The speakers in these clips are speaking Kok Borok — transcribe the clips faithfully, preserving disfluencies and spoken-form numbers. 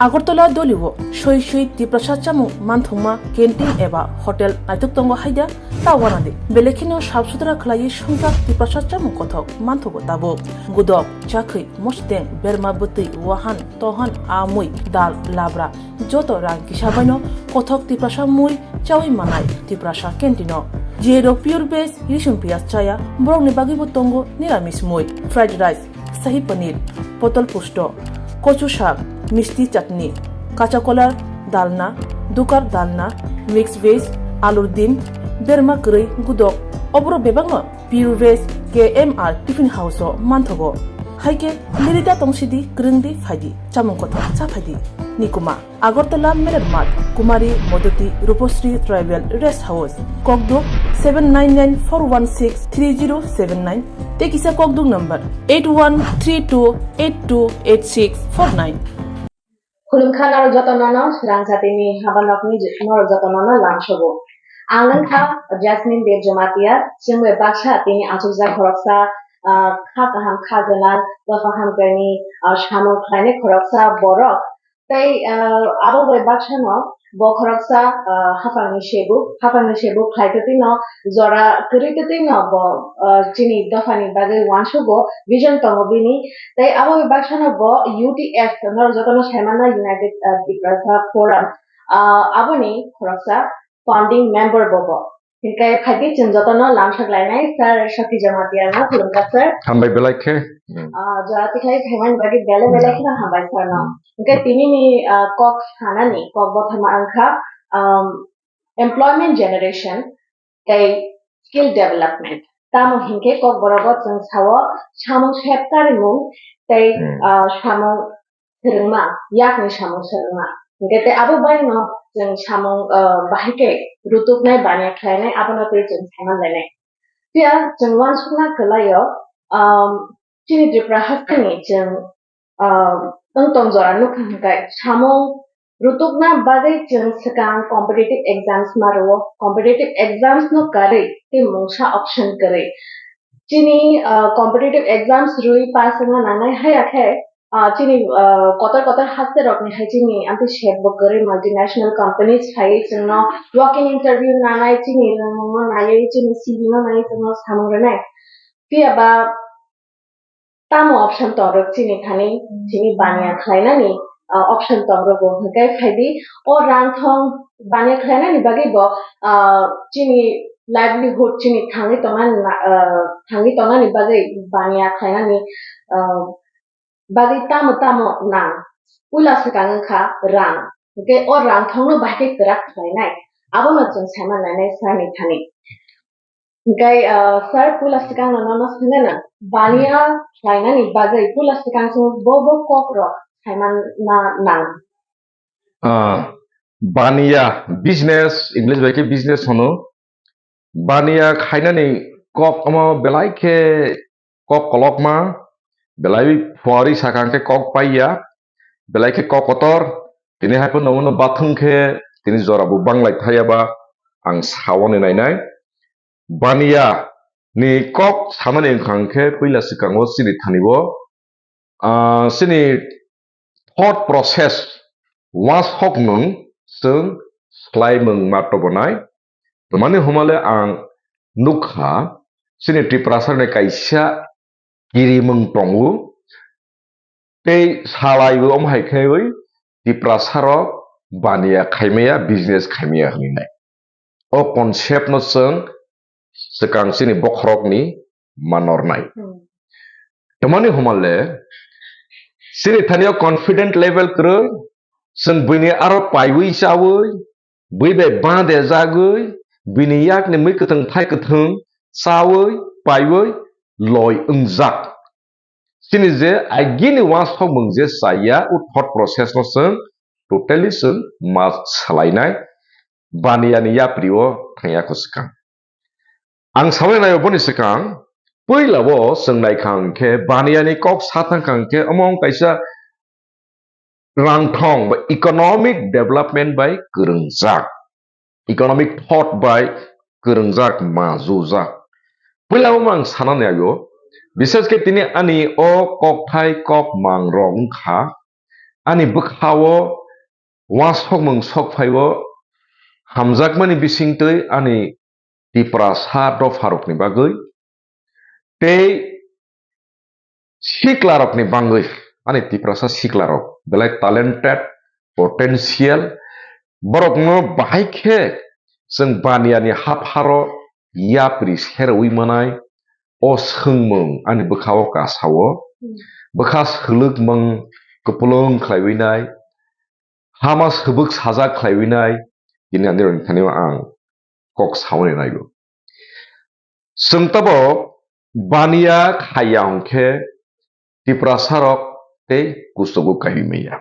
Agartala Dolio soi soi Tiprasa chamung manthokma canteen eba hotel naitok tongo haida ta wanadi. Belai kheno sap sutra khlaiwi songchak Tiprasa chamung kothok manthogo tabuk. Gudok, chakhwi, mosteng, berma bwtwi, wahan, tohan, amui, dal, labra, joto rang kisa baino kothok Tiprasa mui chawi manai Tiprasa canteen-o. Jero pure veg, risum piyaj chaya, borokni bagwibo tongo niramis mui, fried rice, sahi paneer, potol pusto, kochu sak, misti chutney, kacha kolar, dalna, dukar dalna, mix veg, alur dim, berma kwrwi, gudok, oborok bebakno pure veg K M R tiffin house-o manthogo. Haikhe lirida tongsidi, kwrwngdi phaidi, chamung kothok cha phaidi. Nikuma. Agartala Merer Math, Kumari Modoti Rupasri Tribal Rest House, Kokduk seven nine nine four one six three zero seven nine, tei kisa Kokduk number eight one three two eight two eight six four nine. Khulumkha norok jotono no, Srang jatini habanokni norok jotono no lamsogo. Ang wngkha Jasmine Dev Jamatia, chwngwi baksa tini achukjak khoroksa, ah, kha kaham kha gwnang, dophang hamkrai ni, ah, samung khlainai khoroksa borok. Tei, ah, abo bai baksano bo khoroksa, ah, haphangni sebuk, haphangni sebuk khlai twtwino jora kwrwi twtwino bo, ah, chini dophani bagwi uansugo, vision tongo bini. Tei abo bai baksano bo U T F, norok jotono saimano United, ah, Tiprasa Forum, ah, aboni khoroksa founding member bo bo. Hinkhe phaidi chwng jotono lamsak lainai sir Sakhi Jamatia no khulumkha sir. Hambai belai khe. Hmm. Ah, jora tikhlai phaimani bagwi belai belai Hmm. kheno hambai sir no. Hmm. Hinkhe tini ni, ah, kok sanani kok bothoma wngkha, um, employment generation tei skill development. Tamo hinkhe kok borogo chwng sao samung sep karimung tei, Hmm. ah, samung swrwngma, yakni samung swrwngma. Hinkhe tei abo baino chwng samung, ah, bahai khe rutuknai baniya khlainai, abono tei chwng saiman lainai. Phiya chwng uansukna kwlaio, um, chini Tripura hasteni chwng, um, tong tong jora nukha hwnkhe samung rutukna bagwi chwng swkang competitive exams ma rwo. Competitive exams no karwi tei mungsa option kwrwi. Chini, ah, competitive exams rwi pass wngna nangnai, haya khe, ah, chini, ah, kotor kotor haste rokni hai chini amtwi sep bo kwrwi multinational companies phaiwi chwngno walk-in interview nanai, chini rwngmungno naiwi, chini C V no naiwi chwngno samung rwnai. Phiya ba tamo option tongrok chini thani, chini baniya khlainani, ah, option tongrok bo hwnkhe phaidi o rang thong baniya khlainani bagwi bo, ah, chini livelihood chini thangwi tongnani na, ah, thangwi tongnani bagwi baniya khlainani, ah, bagwi tamo tamo nang. Puila swkang wngkha rang. Hwnkhe o rang thongno bahai khe kwrak khlainai. Abono chwng saima nainai sani thani. Hwnkhe, ah, sir, puila swkangno nono swngna nang. Baniya khlainani bagwi puila swkang chwng bo bo kokrok saima na nang. Ah, baniya, business, English bai khe business hono. Baniya khainani kok omo belai khe kok kolokma, belai phuarwi sakha hwnkhe kok paiya, belai khe kok kotor, tini hai phano omono bathwng khe tini jora bo banglai thaya ba ang sawi nainai. Baniya ni kok sanani wngkha hwnkhe puila swkango chini thani bo, ah, chini thought process, uansukmung chwng swlaimung ma tubunai. Tamani hwnmale ang nukha, chini Tiprasa ni kaisa kirimung tongo, tei salaiwi omo hai khewi Tiprasa rok baniya khaimaya, business khaimaya hwnwi nai. O concept no chwng swkang chini bokhorokni manornai. Hmm. Tamani hwnmale chini thani o confident level kwrwi, chwng buini aro paiwi chawi, bui bai bade jagwi, bini yakni mui kwthwng thai kwthwng chawi, paiwi loi wngjak. Chini je agini uansukmung je chaya, o thought process no chwng totally chwng ma swlainai, baniya ni yapri o thangya kho swkang. Ang sawi naio boni swkang, puila o chwng naikha hwnkhe baniya ni kok sa thangkha hwnkhe omo wng kaisa rangthong ba economic development bai kwrwngjak, economic thought bai kwrwngjak, majujak. Puila o ang sanani ayo, bises khe tini ani o kokthai kok mang rok wngkha, ani bwkhao uansukmung sok phaio, hamjakmani bisingtwi ani Tiprasa dopharokni bagwi tei siklarokni bagwi, ani Tiprasa siklarok belai talented, potential, borokno bahai khe chwng baniani hapharo yapri serwi manai, o swngmung ani bwkhao kasao, bwkha swlwkmung kupulung khlaiwi nai, hama swbwk sajak khlaiwi nai, tini ani rokni thani ang kok sawi naio. Chwng tabok baniya khaiya hwnkhe Tiprasa rok tei kuchugo kaiwi manya.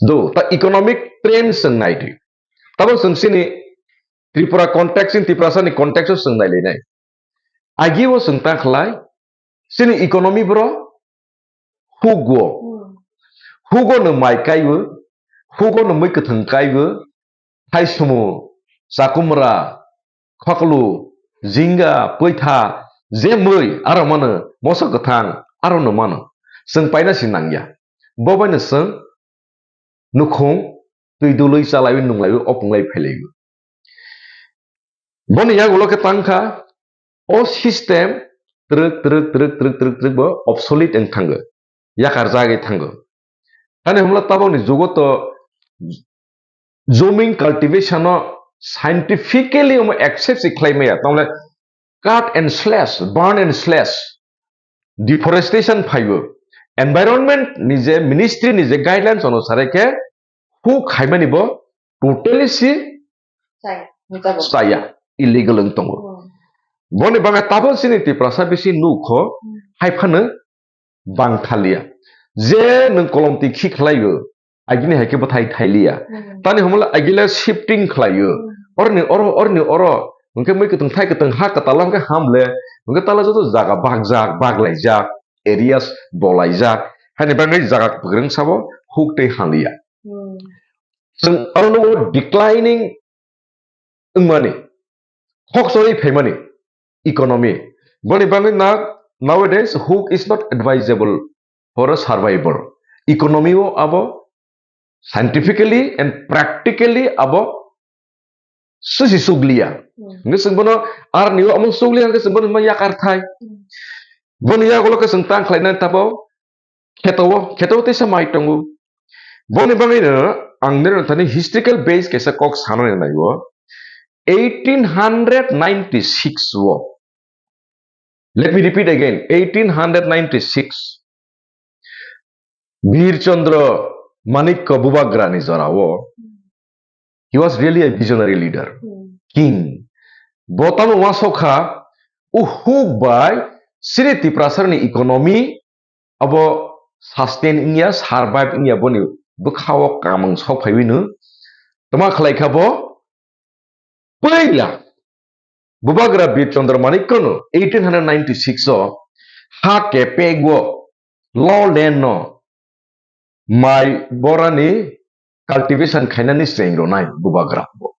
Do, ta economic trend chwng naidi. Tabok chwng chini Tripura context, chini Tiprasa ni context o chwng nailainai. Agi o chwng ta khlai, chini economy bro hugo. Hugo no mai kaibo, hugo no mui kwthwng kaibo, thaisomo, chakumra, khoklu, jinga, poitha, je mui aro mano, moso kwthang aro no mano. Chwng paina si nangya. Bo bai no chwng nukhung twi dului chalaiwi nunglaiwi opunglai phailaio. Boni yagulo khe tangkha o system twrwk twrwk twrwk twrwk twrwk twrwk bo obsolete wng thango, yakar jagwi thango. Ani hwnla tabokni jugo to zooming cultivation no scientifically omo accept se khlai maya, tamle cut and slash, burn and slash, deforestation phaibo, environment ni je ministry ni je guidelines onusare khe huk khaimani bo totally si Chaya, nukjago. Chaya, illegal wng tongo. Hmm. Boni bagwi tabok chini Tiprasa bisi nukho, Hmm. hai phano bangthalia. Je nwng kolom twi khi khlaio, agini hai khe bwthai thailia. Hmm. Tani hwnmale agile shifting khlaio. Hmm. Orni oro, orni oro, hwnkhe mui kwtwng thai kwtwng ha kwtal hwnkhe hamle, hwnkhe tala joto jaga bagjak, baglaijak, areas bolaijak. Haini bagwi jaga kwrwng sabo huk tei hamlia. Hmm. Chwng aro nugo declining wngmani, khokchorwi phaimani economy. Boni bagwi na, nowadays huk is not advisable for a survival. Economy o abo scientifically and practically abo susi suglia. Hmm. Hingke chwng bono arni o amo suglia hingke chwng bono ma yakar thai. Hmm. Boni yagulo khe chwng tang khlainai tabo kheto o, kheto o teisa mai tongo. Boni bagwi no ang nini thani historical base kaisa kok sanani naigo. Eighteen hundred ninety-six o. Let me repeat again, eighteen hundred ninety-six. Bir Chandra Manikya Bubagrani jorao. Hmm. He was really a visionary leader. Hmm. King. Bo tamo uansukha, o huk bai chini Tiprasarni economy abo sustain wngya, survive wngya, boni bwkhao kamung sok phaiwi no. Tama khlai kha bo, puila Bubagra Bir Chandra Manikya no eighteen hundred ninety-six o ha kepego lowland no mai borani cultivation khainani cheng ronai Bubagra bo.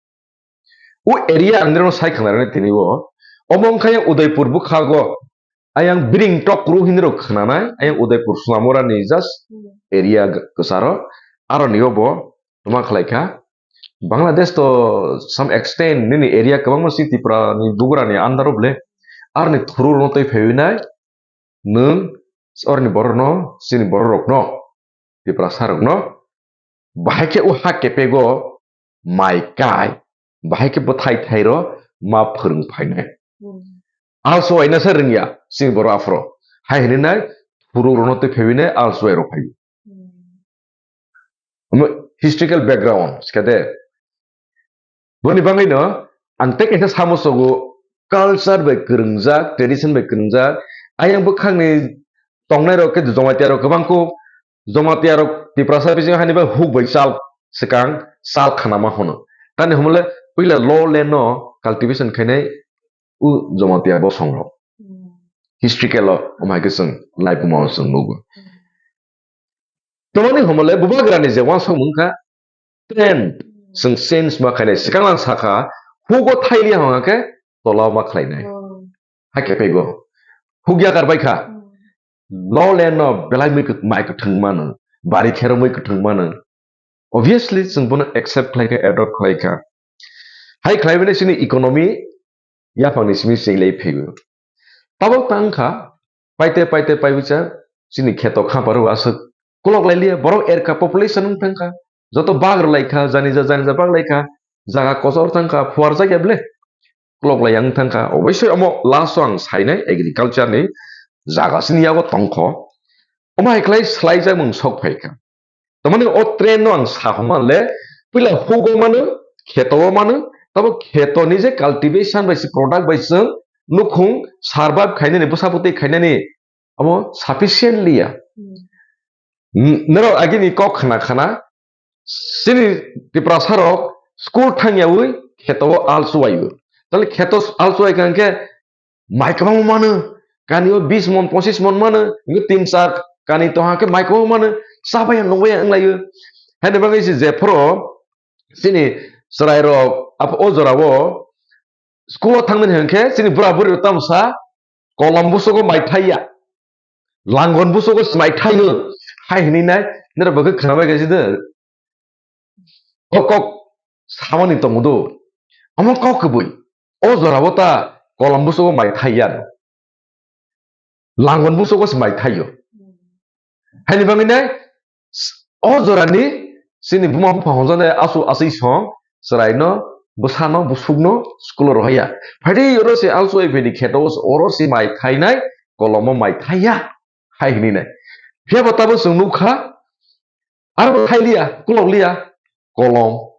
O area ang nirok sai khna rani tini o. Omo wngkha yang Udaipur bwkhago ayang bring tokru hinwi rok khnanai, ayang Udaipur Sunamura ni just Hmm. area g-, kwcharo. Aro ni obo tuma khlai kha. Bangladesh to some extent nini area kwbangma si Tripura ni Bugra ni under o ble. Aro ni thuru rok tei phaiwi nai. Nwng orni borok no, chini borok rok no, Tiprasa rok no, bahai khe o ha kepego mai kai, bahai khe bwthai thai ro ma phwrwng phainai. Hmm. Also waina se rwngya, chini borok aphuru. Hai hinwi nai, phuru rok no tei phaiwi nai, also wai rok phai. Hmm. Omo historical background, sikha de. Boni bagwi no, ang tei kaisa samo sogo, culture bai kwrwngjak, tradition bai kwrwngjak, ayang bwkhakni tongnai rok khe Jamatia rok kwbang kho, Jamatia rok Tiprasa bising hani bai huk bai chal swkang chal khana ma hwno. Tani hwnmale puila lowland no cultivation khainai u Jamatia bosong rok. Hmm. Historical o, omo hai khe chwng laibuma o chwng nugo. Hmm. Tamani hwnmale Bubagrani je uansukmung kha trend, Hmm. chwng change ma khainai. Swkang ang sakha, hugo thaili hwnga khe tola ma khlainai. Hmm. Hakhe phaigo. Huk yakar bai kha. Hmm. Lowland no belai mai kwth-, mai kwthwng mano. bari khe romwi kwthwng mano. Obviously, chwng bono accept khlai kha, adopt khlai kha. Hai khlai bini chini economy yaphangni simi chwng lai phaibo. Tabok tang kha, paite paite paibucha chini kheto khaparo aswk kolok lai liya, borok erka population wng thang kha. Joto bag rw lai kha, jani ja jani ja bag lai kha, jaga kochor thang kha, phuar jak ya ble. Kolok lai yang thang kha. Oboisoi omo last o ang sainai agriculture ni jaga sini yago tong kho. Omo hai khlai slai jak mung sok phai kha. Tamani o trend no ang sa homa le, puila hugo mano, kheto o mano, tabo kheto ni je cultivation bai se product bai se nukhung survive khainani, bwsa bwtwi khainani abo sufficiently ya. Hmm. N-, norok agini kok khna khna, chini Tiprasa rok school thangyawi kheto o al chuwaio. Tale kheto al chuwai kha hwnkhe mai kwbangma mano, kani o bis mon, pochis mon mano, hwnkhe tin char kani tongha khe mai kwbangma mano, chabaiya nukbaiya wnglaio. Haini bagwi se jephuru chini chwrairok ap-, o jorao school o thangnani hwnkhe chini bura buri rok tamsa kolom busugo mai thaiya, langon busugo mai thaio, hai hinwi nai, nira bagwi khnabai kha side. O kok samani tongo do. Omo kok kwbwi. O jorao ta kolom busugo mai thaiya. Langon busugo se mai thaio. Haini bagwi nai, o jorani chini buma bupha hwnjaknai asu asui song chwraino, bwsano, bwsukno school o rohaya. Phaidi oro se also epedi kheto oro se mai thainai, kolomo mai thaiya. Hai hinwi nai. Phiya bo tabo chwng nukha, aro bo thai liya, kulok liya, kolom.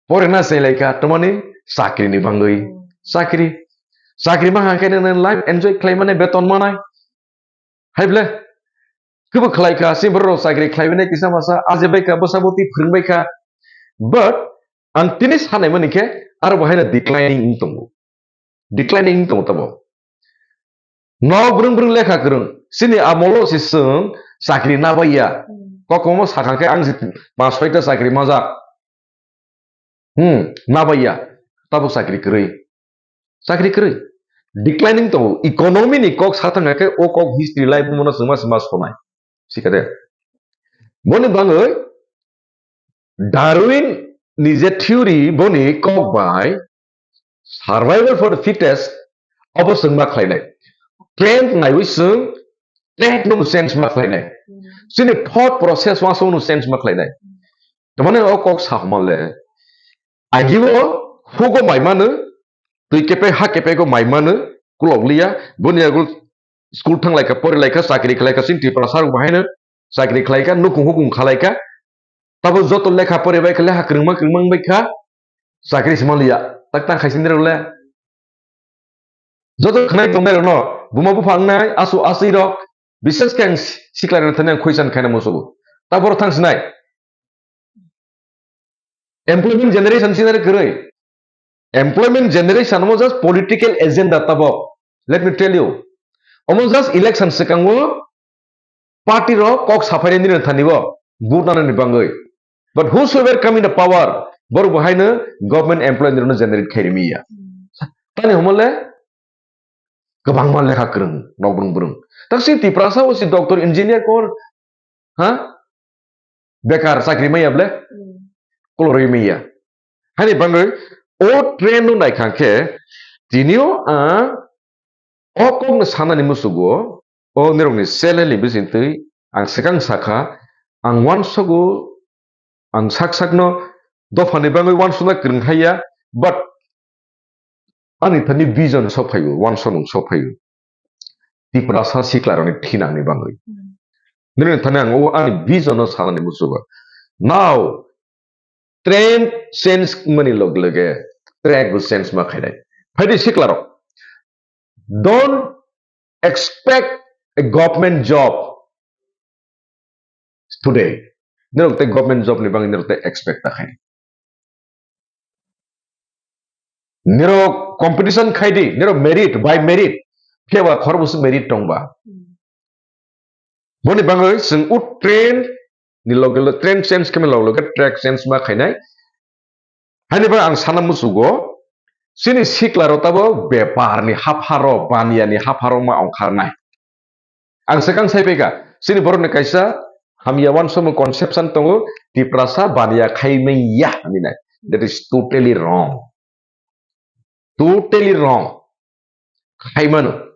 Pore na se lai kha, tamani chakri ni bangwi. Hmm. Chakri. Chakri ma hangkhe nang life enjoy khlai mane beton manai. Hai ble. Kubu khlai kha, si borok chakri khlai mane kisa masa, aje bai kha, bwsa bwtwi phwrwng bai kha. But, ang tini sanai mani khe, aro bo haino declining wng tongo. Declining wng tongo tabo. Nok brwng brwng lekha kwrwng. Chini amolo se chwng chakri nabaiya. Hmm. Kokomo sakha khe ang se panch soita chakri majak. Hmm, nabaiya. Tabuk chakri kwrwi. Chakri kwrwi. Declining tongo. Economy ni kok sa thangkha khe o kok history life mono chwngma chwngma sonai. Sikha de. Boni bangwi Darwin ni je theory boni kok bai survival for the fittest obo chwngma khlainai. Trend naiwi chwng trend no change ma khlainai. Hmm. Chini thought process wansong no change ma khlainai. Hmm. Tamani o kok sa homa le. Agi o hugo mai manu, twi kepe ha kepe go mai manu, kulok liya, boni agul school thang lai kha, pori lai kha, chakri khlai kha, chini Tiprasa rok bahai no chakri khlai kha, nukung hukung khalai kha. Tabo joto lekha pore bai kha, lekha kwrwngma kwrwngma wng bai kha, chakri se manliya. Tak tak khai sindire le. Joto khnai tongnai rokno, buma bupha wngnai, asu asui rok, bises khe ang si-, sikla rok thani ang khuisan khaina musugo. Taboro thang sinai. Employment generation sinai kwrwi. Employment generation omo just political agenda tabok. Let me tell you. Omo just election swkango party rok kok saphaini nini thani bo vote nanani bangwi. But whosoever come in the power, borok bo haino government employee nirokno generate khai rimi ya. Tani homole kwbangma lekha kwrwng nok brwng brwng. Tak si Tiprasa o si doctor, engineer kor, ha? Bekar chakri maya ble? Hmm. Kolorwi maya. Hani bangwi o trend no naikha khe, tinio a o kokno sanani musugo, o nirokni channel ni bisingtwi ang swkang sakha, ang uansogo, ang sak sakno dophani bangwi uansukna kwrwng haiya, but ani thani vision sok phaio, uansukmung sok phaio. Tiprasa sikla rokni thinangni bangwi. Hmm. Nini thani ang o ani vision no sanani musugo. Now, trend change mani log loge track bo change ma khainai. Phaidi sikla rok. Don't expect a government job today. Nirok tei government job ni bangwi nirok tei expect ta khai. Nirok competition khai di, nirok merit by merit. Phiya ba khorbo se merit tong ba. Hmm. Boni bangwi chwng o trend ni loge loge, trend change khe log loge track change ma khainai. Haini bagwi ang sana musugo, chini sikla rok tabo bepar ni hapharo, baniya ni hapharo ma ongkharnai. Ang swkang sai phaikha, chini borok ni kaisa Hamya wansukmung conception tongo, Tiprasa baniya khaimanya hinwi nai. That is totally wrong. Totally wrong. Khaimano.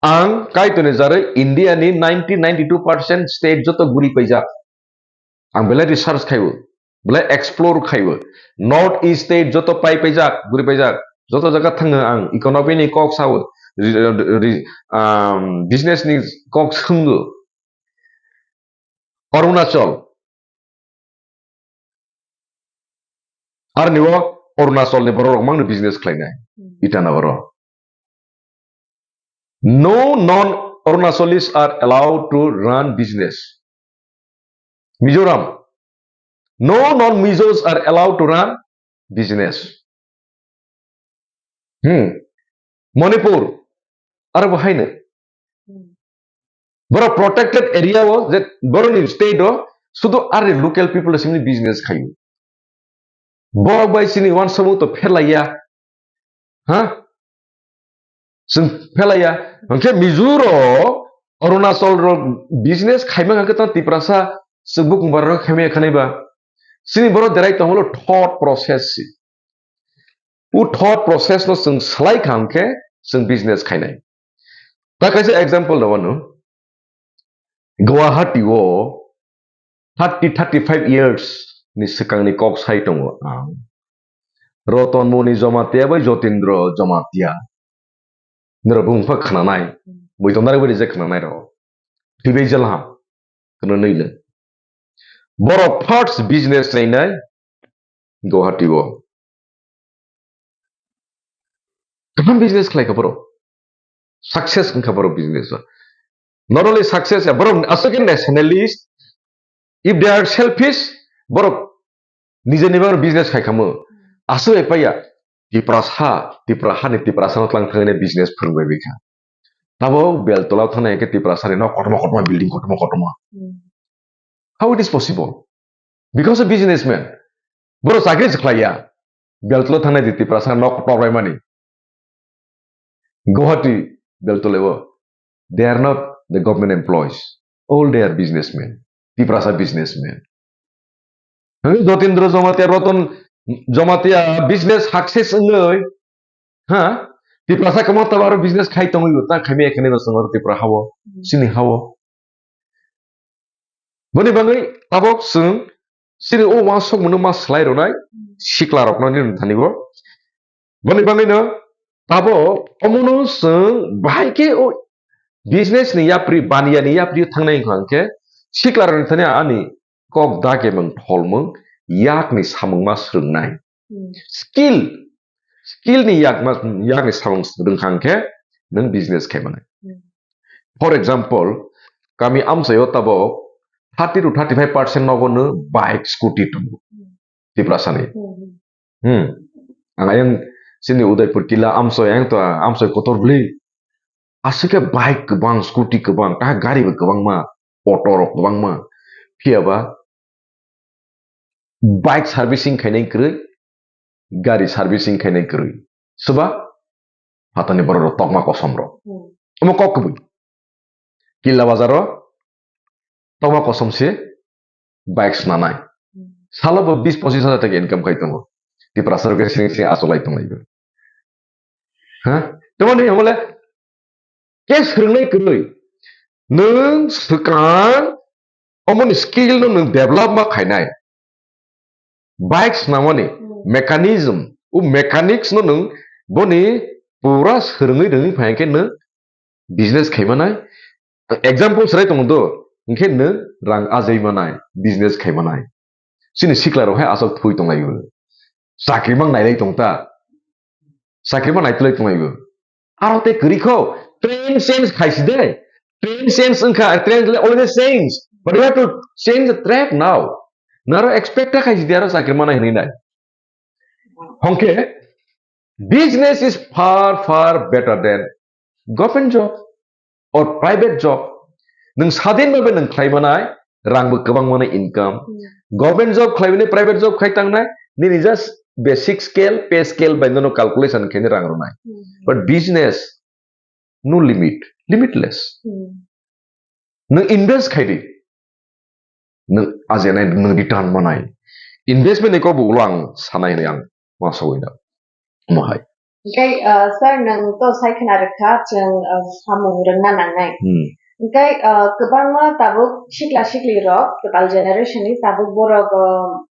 Ang kaitoni jarwi India ni ninety, ninety-two percent state joto guri paijak. Ang belai research khaibo, belai explore khaibo. North East state joto pai paijak, guri paijak. Joto jaga thango ang economy ni kok sao, re-, re-, um, business ni kok swngo. Arunachal. Arni o Arunachal ni borok rok mangni business khlainai. Hmm. Itanagar o. No non-Arunachalis are allowed to run business. Mizoram. No non-Mizos are allowed to run business. Hmm. Manipur. Aro bo haino. Hmm. Borok protected area o, je borokni state o, sudu are local people simi business khayo. Borok bai chini wansukmung to pherlaiya. Ha? Chwng pherlaiya. Hwnkhe Mizo rok, Arunachal rok business khaima hwnkhe tang Tiprasa chwng bukung bara rok khaima khanai ba. Chini borok derai tongmolo thought process si. O thought process no chwng swlai kha hwnkhe chwng business khainai. Ta kaisa example rwmano. Guwahati o thirty, thirty-five years ni swkangni kok sai tongo ang. Roton Moni Jamatia bai Jotindra Jamatia. Nirok bumung pha khnanai. Bui tongnarik bai rijak khnanai rok. Thwibai jala ha. Khna nwi le. Borok first business nainai Guwahati o. Kaham business khlai kha borok. Success wngkha borok business o. Not only success, ya, borok aswk khe nationalist, if they are selfish, borok nijeni bagwi business khai khamu. Aswk bai paiya, Tiprasa, Tipra hani Tiprasa no tlang thangwi business phwrwngwi bai kha. Tabo Beltola thangnai khe Tiprasa ni nok kotorma kotorma, building kotorma kotorma. Hmm. How it is possible? Because a businessman. Borok chakri se khlaiya. Beltola thangnai di Tiprasa nok kotorma mani. Guwahati Beltola o. They are not the government employees. All they are businessmen. Tiprasa businessmen. Hwnkhe Jotindra Jamatia, Roton Jamatia business success wngwi, ha? Tiprasa kwbangma tabuk aro business khai tongwi bo, ta khaimaya khe naibo chwng oro Tipra hao, hmm, chini hao. Boni bagwi tabuk chwng chini o uansukmungno ma swlai rwnai, hmm, sikla rokno nini thani bo. Boni bagwino tabuk omono chwng bahai khe o business ni yapri, baniya ni yapri thangnai wngkha hwnkhe sikla rokni thani ani kok da khe mung tholmung yakni samung ma swrwngnai. Hmm. Skill, skill ni yak ma, yakni samung swrwngkha hwnkhe nwng business khai manai. Hmm. For example, kami amchaio tabuk thirty to thirty-five percent nogo no bike, scooty tongo. Hmm. Tiprasa ni. Hmm, hmm. Hmm. Ang ayang chini Udaipur kila amchoi, ayang to amchoi kotor bwlwi. Aswk khe bike kwbang, scooty kwbang, ta gari bo kwbangma, auto rok kwbangma. Phiya ba bike servicing khainai kwrwi, gari servicing khainai kwrwi. Soba phatani borok rok tokma kosom rok. Hmm. Omo kok kubui. Killa bazar o tokma kosom se bike swnanai. Hmm. Salo bo bis pochis hajar taka income khai tongo. Tiprasa rok khe sini sini achuk lai tong lai bo. Ha? Tamo ni hamle ke swrwngnai kwrwi. Nwng swkang omoni skill no nwng develop ma khainai. Bike swnamani, hmm, mechanism, o mechanics no nwng boni pura swrwngwi rwngwi phai khe nwng business khai manai. Example swrai tongo do, hwnkhe nwng rang ajai manai, business khai manai. Chini sikla rok hai aswk thui tong lai o. Chakri mang nai lai tong ta. Chakri mang nai tong lai o. Aro tei kwrwi kho, train change khai si de. Train change wngkha, train already change. But you have to change the track now. Naro expect ta khai si de aro chakri manai hwnwi nai. Hwnkhe, business is far, far better than government job or private job. Nwng sadin bhabe nwng khlai manai, rang bo kwbang manai income. Hmm. Government job khlai bini private job khai tangnai, nini just basic scale, pay scale bai nono calculation khaini rang rwnai. Hmm. But business, no limit, limitless. Hmm. Nwng invest khai di, nwng ajenai nwng return manai. Investment ni kokbo ulo ang sanai hinwi ang uansugwi na omo hai. Hingke, ah, sir, nwng to sai khna rwkha, chwng, ah, samung rwngna nangnai. Hmm. Hingke, ah, kwbangma tabuk sikla sikli rok, kwtal generation ni tabuk borok, ah,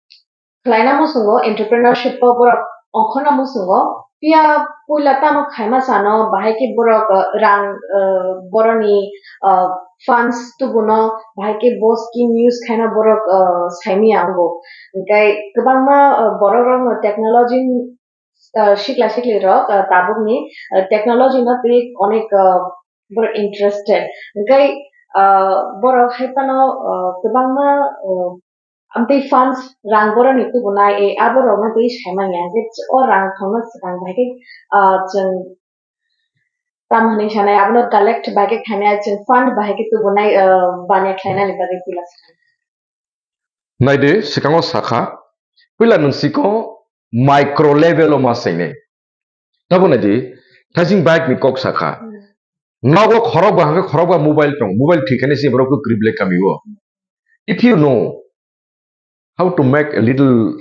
khlaina muchungo, entrepreneurship o borok ongkhorna muchungo. Phiya puila tamo khaima sano, bahai khe borok, ah, rang, ah, boroni, ah, funds tubuno, bahai khe bo scheme use khaina borok, ah, saimanya wngo. Hingke kwbangma, ah, borok rokno technology ah, sikla sikli rok, ah, tabukni, ah, technology no twi onek, ah, borok interested. Hingke, ah, borok hai phano, ah, kwbangma, ah, amtwi funds rang borokni tubunai, eh, aborokno twi saimanya. Hingke o rang thangno swkang bai khe, ah, chwng tamo hinwi sanai, abono collect bai khe khainai, chwng fund bai khe tubunai, ah, baniya khlainani bagwi puila swkang. Naidi, swkango sakha, puila nwng siko micro level o ma chengnai. Tabo naidi, thaising bike ni kok sakha. Hmm. Nogo khorok ba hwnkhe khorok ba mobile tong, mobile thwi khe se borok kwrwi le kami o. If you know how to make a little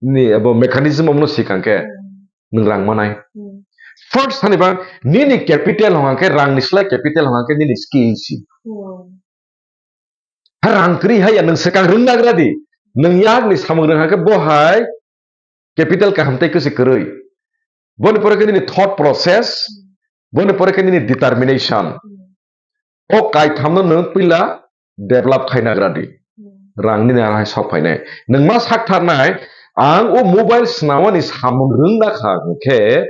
ni abo mechanism omono sikang khe Hmm. nwng rang manai. Hmm. First hani ba nini capital hwnkhe rang ni slai capital hwnkhe nini skill si. Hmm. Ha rang kwrwi hai ya, nwng swkang rwng nagra di. Nwng yakni samung rwng hakhe bo hai capital kaham tei kwswi kwrwi. Boni pore khe nini thought process, boni pore khe nini determination. O kaithamno nwng puila develop khai nagra di. Rang nini ano hai sok phainai. Nwng ma sak tharnai, ang o mobile swnamani samung rwng nakha hwnkhe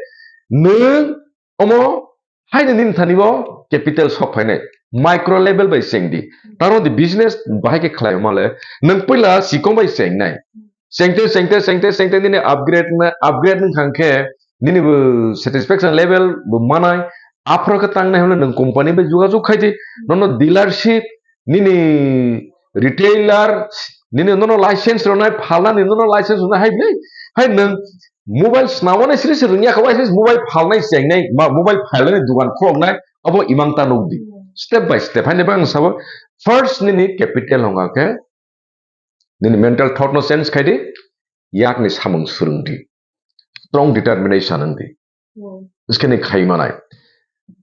nwng omo haino nini thani o capital sok phainai, micro level bai cheng di. Taro di business bahai khe khlai male, nwng puila sikong bai chengnai. Chengte, chengte, chengte, chengte nini upgrade na, upgrade wng kha khe nini bo satisfaction level bo manai. Aphro khe tangnai hwnle nwng company bai jogajog khai di. Nono dealership, nini retailer, nini nono license rwnai, phalnani nono license rwnai hai bwlai. Hai nwng mobile swnamani siri se rwngya kha, license mobile phalnai chengnai, ma-, mobile phalnani dugan khuloknai, abo imang ta nuk di. Hmm. Step by step, haini bang sabo, first nini capital hwnga khe, nini mental thought no change khai di, yakni samung swrwng di, strong determination wng di. Hmm. Skene khai manai.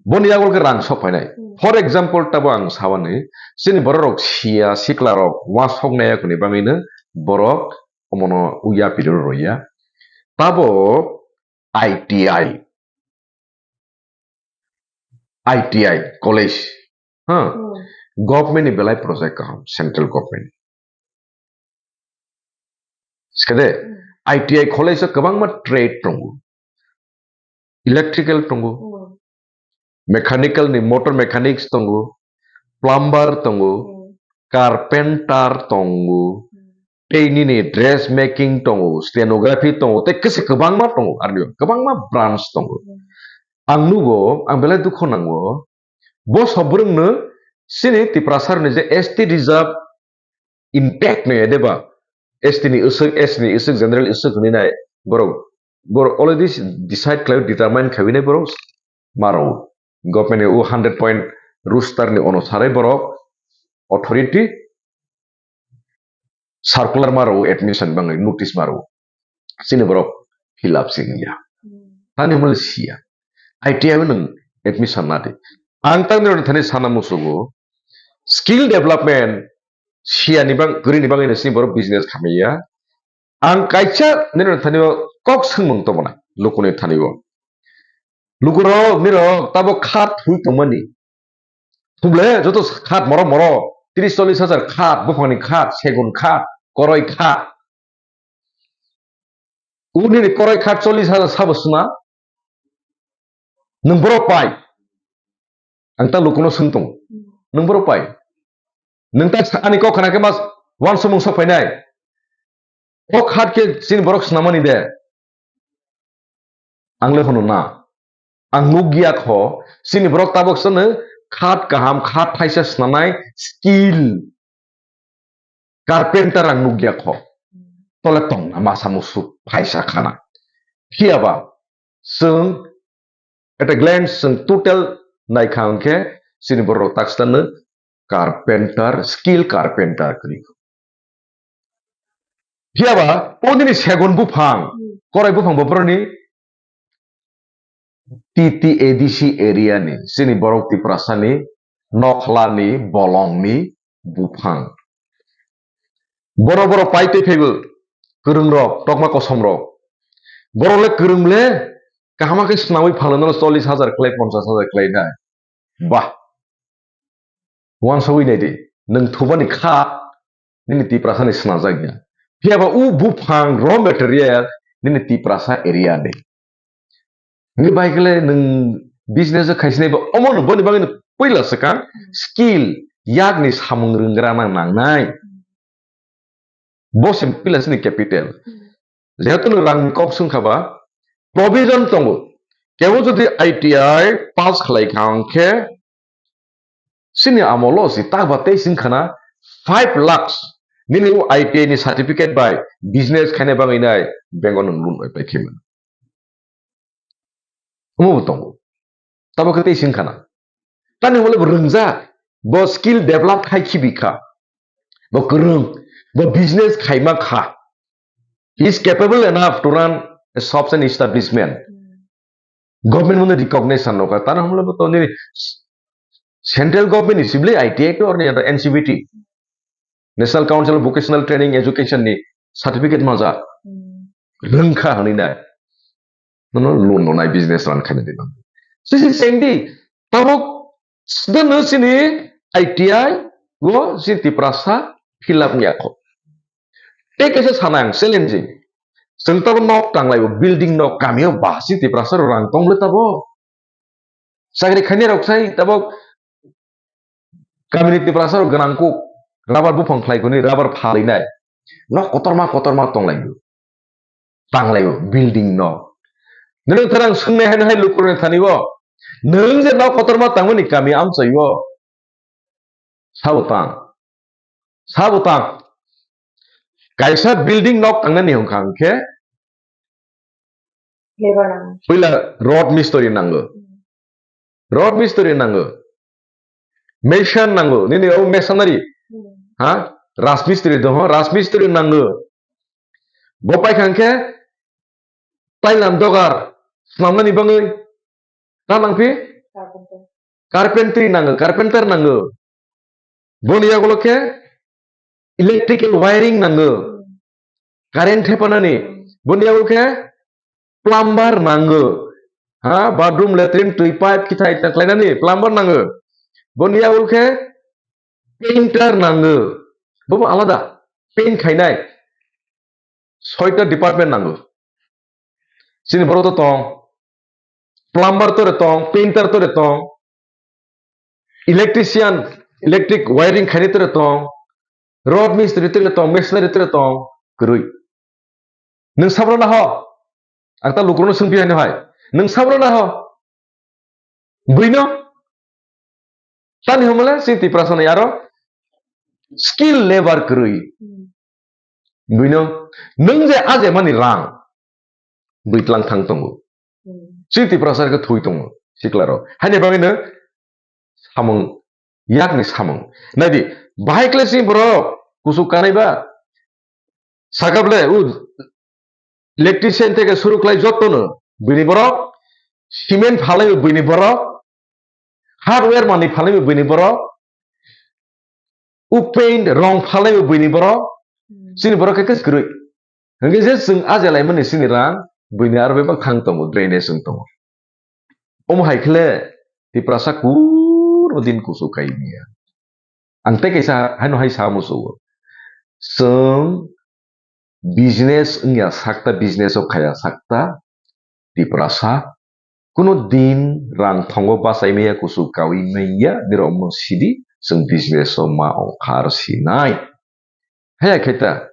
Boni yago khe rang sok phainai. Hmm. For example, tabo ang sabani, chini borok rok sia, sikla rok, wa sok nai yakni bangwi no borok omono uya piro roya. Tabo I T I, I T I college, ha? Hmm. Government ni belai project kaham, central government. Skade, Hmm. I T I college o kwbangma trade tongo. Electrical tongo. Hmm. Mechanical ni, motor mechanics tongo. Plumber tongo. Hmm. Carpenter tongo. Hmm. Tei nini dress making tongo, stenography tongo, tei kisi kwbangma tongo, aroni kwbangma branch tongo. Hmm. Ang nugo, ang belai dukho nango, bo sobrwngno chini Tiprasa rokni je S T reserve impact no ede ba, S T ni usuk, S T ni usuk, general usuk hwnwi nai borok, borok already decide khlai, determine khaiwi nai borok maro. Government ni o hundred point roster ni onusare borok authority circular maro, admission bangwi notice maro. Chini borok fill up sing ya. Hmm. Tani hwnle siya. I T I o nwng admission na di. Ang tang nirok thani sana musugo. Skill development siya ni bang, guri ni bangwi no chini borok business khamaya. Ang kaisa nirok thani o kok swngmung tongmana lukuni thani o. Lukurok nirok tabo khat hui tongmani. Thuble joto khat moro moro, tris chollis hajar khat, buphangni khat, segun khat, koroi khat. Unini koroi khat chollis hajar sabo suna? Nwng borok pai. Ang ta lukuno swng tongo. Nwng borok pai. Nwng ta sa-, ani kok khana khe mas wansomung sok phainai. O khat khe chini borok swnamani de. Ang le hono na. Ang nukya kho, chini borok tabok sano khat kaham, khat thaisa swnamnai skill carpenter ang nukya kho. Tole tongna masa musu phaisa khana. Phiya ba chwng at a glance chwng total naikha hwnkhe chini borok taksano carpenter, skill carpenter kwrwi. Phiya ba, o nini segon buphang, hmm, korai buphang bo boroni T T A D C area ni, chini borok Tiprasa ni, nokhla ni, bolong ni buphang. Borok, borok pai tei phaibo, kwrwng rok, tokma kosom rok. Borok le kwrwng le, kaham khe swnamwi phalno chollish hajar khlai, ponchash hajar khlai nai. Bah. Uansugwi nai di, nwng thubani kha nini Tiprasa ni swnajak ya. Phiya ba u buphang raw material nini Tiprasa area ni. Nini bai kle nwng business o khaisnai ba omo no boni bagwi no puila swkang skill yak ni samung rwnggra nang nangnai. Bo se puila sini capital. Hmm. Jehetu no rang ni kok swngkha ba, provision tongo. Kebo jodi I T I pass khlai kha hwnkhe, sini amolo si ta ba tei sing khana five lakhs nini o I T I ni certificate bai business khaina bagwi nai bank o nwng loan bai pai khe mano. Omo bo tongo. Tabo khe tei sing khana. Tani hole bo rwngjak, bo skill develop khai khibi kha. Bo kwrwng, bo business khaima kha. He is capable enough to run a shops and establishment. Government mano recognition no kha. Tani hole bo to nini central government ni sibli I T I to or ni N C V T. National Council of Vocational Training Education ni certificate maja. Hmm. Rwngkha hwnwi nai. Nono loan no nai business run khaina di bang. Sisi sengdi, tabok sdano sini I T I wo si Tiprasa fill up nya kho. Tei kaisa sanang challenging. Chwng tabo nok tanglaibo building nok kamio ba si Tiprasa rang tong le tabo. Chakri khainai rok sai tabok kamini Tiprasa rok gwnang kuk rubber buphang khlai kuni rubber phalwi nai. Nok kotorma kotorma tong lai. Tang lai building nok. Nini tharang swngnai hai hai lukurokni thani o. Nwng je nok kotorma tangmani kami amchai o. Sabo tang. Sabo tang. Kaisa building nok tangnani hwnkha hwnkhe Labour nango. Puila rod mistri nango. Hmm. Rod mistri nango. Mason nango. Nini o masonry. Hmm. Ha? Rajmistri dong, rajmistri nango. Bo paikha hwnkhe tailam dogar swnamnani bagwi ta nangphi? Carpenter. Carpentry nango, carpenter nango. Boni yagulo khe electrical wiring nango. Hmm. Current thepanani. Hmm. Boni yagulo khe plumber nango. Ha, bathroom, latrine, twi pipe, kithai ta khlainani plumber nango. Boni yagulo khe painter nango. Bobo alada. Paint khainai. Soita department nango. Chini borok to tong. Plumber tore tong, painter tore tong. Electrician, electric wiring khainai tore tong. Rod mistri tore tong, masonry tore tong. Kwrwi. Nwng sabro naho. Ang ta lukurokno swngphi haino hai. Nwng sabro naho. Buino. Tani hwnmale chini Tiprasa ni aro skill labour kwrwi. Hmm. Buino nwng je aje mani rang bwi tlang thang tongo. Hmm. Chini Tiprasa khe thui tongo sikla rok. Haini bagwi no samung yakni samung. Naidi bahai kle chini borok kuchuk kanai ba sakable u electrician theke suru khlai jotono bini borok, cement phalaibo bini borok, hardware manwi phalaibo bini borok, u paint rong phalaibo bini borok, hmm, chini borok khe kwrwi. Hwnkhe je chwng aje laimani chini rang bini aro bebak thang tongo, drainage wng tongo. Omo hai khle Tiprasa kuro din kuchuk kai manya. Ang tei kaisa haino hai sa muchungo. Chwng business wngya sakta, business o khaya sakta, Tiprasa kuno din rang thongo bachai maya, kuchuk kaui maya, nirok no sidi chwng business o ma ongkhar sinai. Haya khe ta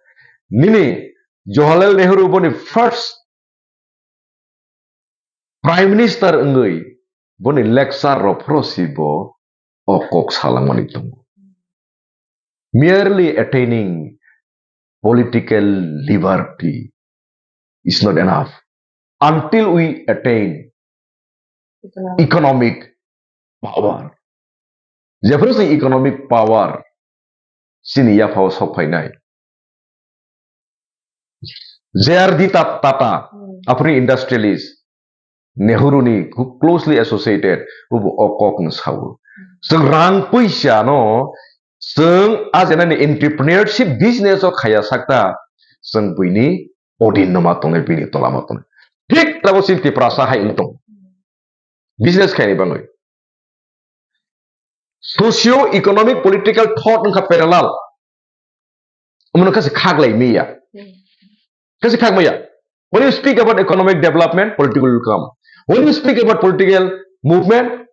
nini Jawaharlal Nehru boni first Prime Minister wngwi boni lecture rok phoro si bo o kok salangmani tongo. Merely attaining political liberty is not enough until we attain Economic. Economic power. Jephuru chwng economic power chini yaphao sok phainai. J R D Ta-, Tata, Hmm. aphuru industrialist, Nehru ni khub closely associated, ubo o kok no sao. Chwng rang puisa no chwng a jenani entrepreneurship business o khaya sakta, chwng buini odin no ma tongnai, bini tola ma tongnai. Thik tabo chini Tiprasa hai wng tong. Business khaini bangwi. Socio-economic political thought wngkha parallel. Omono kha se khaglai miya. Hmm. Kha se khagmaya. When you speak about economic development, political will come. When you speak about political movement,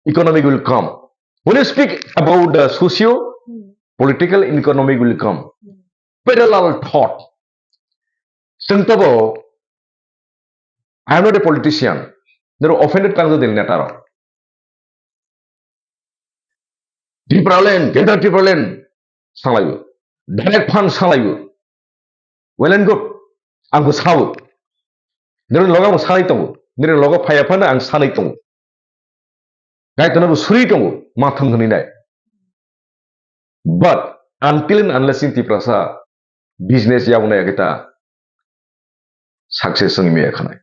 economic will come. When you speak about the socio, Hmm. political and economic will come. Hmm. Parallel thought. Chwng tabo, I am not a politician. Nero offended tang jadil netaro. Tipraland, Greater Tipraland, salayo. Direct fund salayo. Well and good. Ang bo sao. Nero logo ang sanai tongo. Nero logo phaya phano ang sanai tongo. Gai tono bo suri tongo. Mathang hwnwi nai. But until and unless in Tiprasa business yabona yakita success wngwi maya khanai.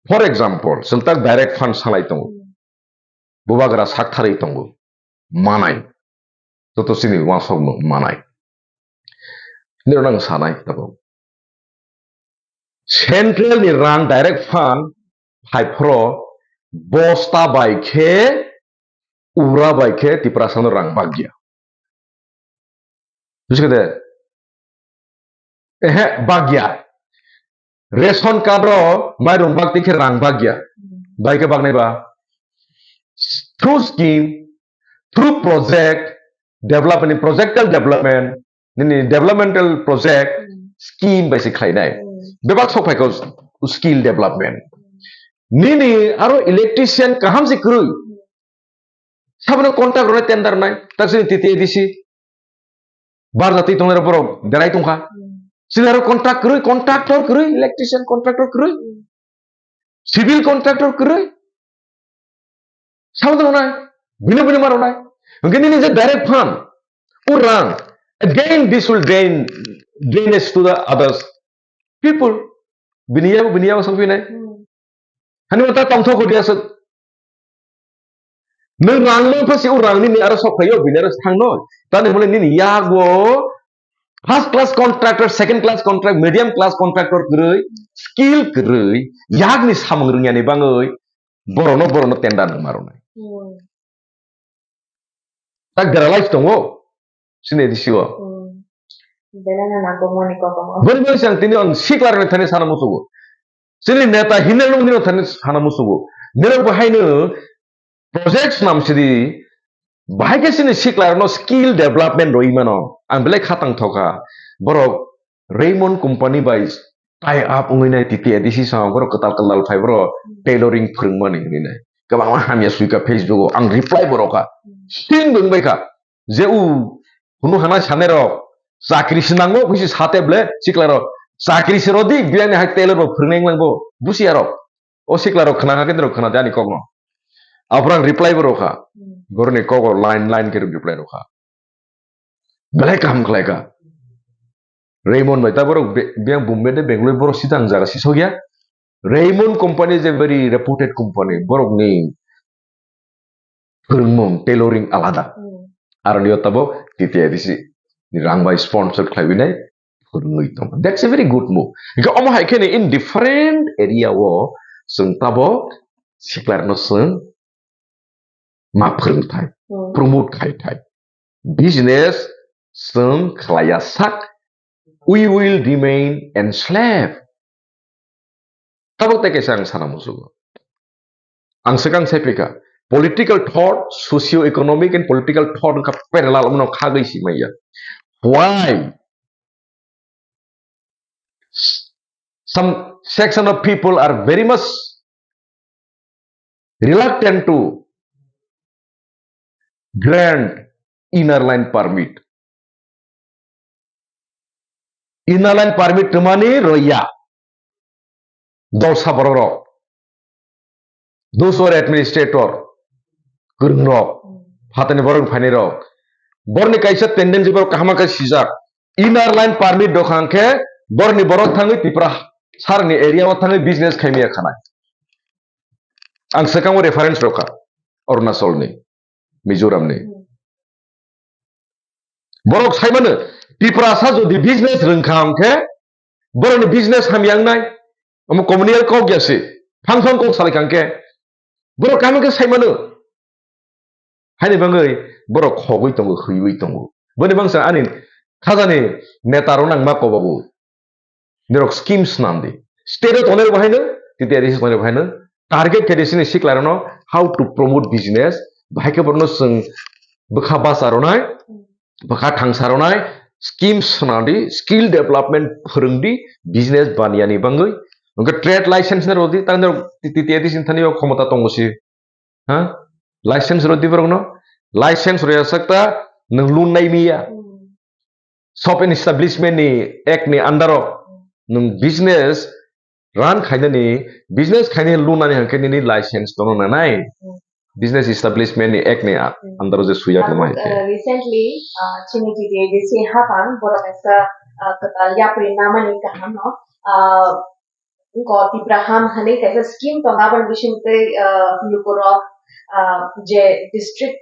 For example, chwng tak direct fund salai tongo. Hmm. Bubagra saktharwi tongo. Manai. Joto chini uansukno manai. Nirok nang sanai tabo. Central ni rang direct fund phai phro bosta bai khe, ura bai khe Tiprasa no rang bagya. Bujikhade? Ehe, bagya. Ration card ro mairung bak tikhe rang bagya. Hmm. Bai khe bagnai ba? Through scheme, through project, development, projectal development, nini developmental project, Hmm. scheme bai se khlainai. Hmm. Bebak sok phaikho skill development. Hmm. Nini aro electrician kaham se kwrwi. Hmm. Sabono contract rwnai tender nai, tak sini T T A D C. Bar jati tongnai borok derai tongkha. Hmm. Sini aro contract kwrwi, contractor kwrwi, electrician contractor kwrwi. Hmm. Civil contractor kwrwi. Sao tongnai, bini bini maro nai. Hwnkhe nini je direct fund, urang. Again, this will drain, drainage to the others people. Bini yago, bini yago sok pinai. Hmm. Hani wata tongthok hodi aswk. Nwng rang no pha si urang nini aro sok phaio, bini aro thang no. Tani hwnle nini yago first class contractor, second class contract, medium class contractor kwrwi, skill kwrwi, yakni samung rwngyani bangwi, borokno, borokno tender rwma rwnai. Hmm. Tak dera life tongo, sini disi o. Hmm. Belai no nangkukmani kokomo. Boni boni sang tini ang sikla rwni thani sana musugo. Sini neta hinel nung nino thani sana musugo. Nero bo haino project nam sidi, bahai khe sini sikla rwno skill development roi mano. Ang belai khatang thoka. Borok Raymond company bai tie up wngwi nai T T A D C sama borok kwtal kwtal phai borok tailoring phwrwngmani hwnwi nai. Kwbangma hamya suika Facebook o ang reply bo rwkha. Sting bo wngbaikha. Je u hunu hana sanai rok chakri se nango, bisi sate ble sikla rok chakri se rodi, biyani hai tailor bo phwrwngnai wnglang bo busi arok. O sikla rok khna kha khe norok khna de ani kok no. Aphuru ang reply bo rwkha. Hmm. Boroni kok o line line khe reply rwkha. Belai kaham khlaikha. Raymond bai ta borok be-, biyang Bombay de Bangalore borok sita ang jaga sisokya. Raymond company is a very reputed company. Borokni phwrwngmung, tailoring alada. Hmm. Aroni o tabok T T A D C ni rang bai sponsor khlaiwi nai phwrwngwi tongo. That's a very good move. Hingke omo hai khe ni in different area o chwng tabok siklarno chwng ma phwrwng thai, Hmm. promote khai thai. Business chwng khlaiya sak, we will remain enslaved. Tabok tei kaisa ang sana musugo. Ang swkang sai phika, political thought, socio-economic and political thought wngkha parallel, omono khagwi si manya. Why? Some section of people are very much reluctant to grant inner line permit. Inner line permit rwmani rwya. Dolsa borok rok. Those who are administrator, kwrwng rok, phatani borok phaini rok. Borni kaisa tendency borok kaham khe sijak. Inner line permit dokhang khe borni borok thangwi Tipra Sarni area o thangwi business khaimaya khanai. Ang swkango reference rokha Arunachalni, Mizoramni. Borok saimano, Tiprasa jodi business rwngkha hwnkhe, borokni business hamya wngnai. Omo communal kok ya se, phang phang kok salai kha hwnkhe, borok kaham khe saimano. Haini bagwi borok khogwi tongo, hwiwi tongo. Boni bangsa ani khajani neta rok nangma kobogo. Norok scheme swnam di. State o tongnai rok bahaino, T T R D C tongnai rok bahaino target khe di sini sikla rokno how to promote business, bahai khe borokno chwng bwkha bacha rwnai, bwkha thangsa rwnai, scheme swnam di, skill development phwrwng di, business baniya ni bagwi. Hwnkhe trade license no rw di, tang norok T T R D C ni thani o khomota tongo si. Ha? License rw di borokno. License rw ya sakta nwng loan nai miya. Shop and Establishment ni Act ni under o nwng business run khainani, business khainani loan nani hwnkhe nini license tono nanai. Business Establishment ni Act ni a-, under o je suya Abo, tongma hai khe. Uh, recently, uh, chini T T A D C hapang borok kaisa, uh, kwtal yapri namani kaham no, uh, Wngkha Tipra Ham hwnwi kaisa scheme tongo, aboni bisingtwi, ah, lukurok, ah, je district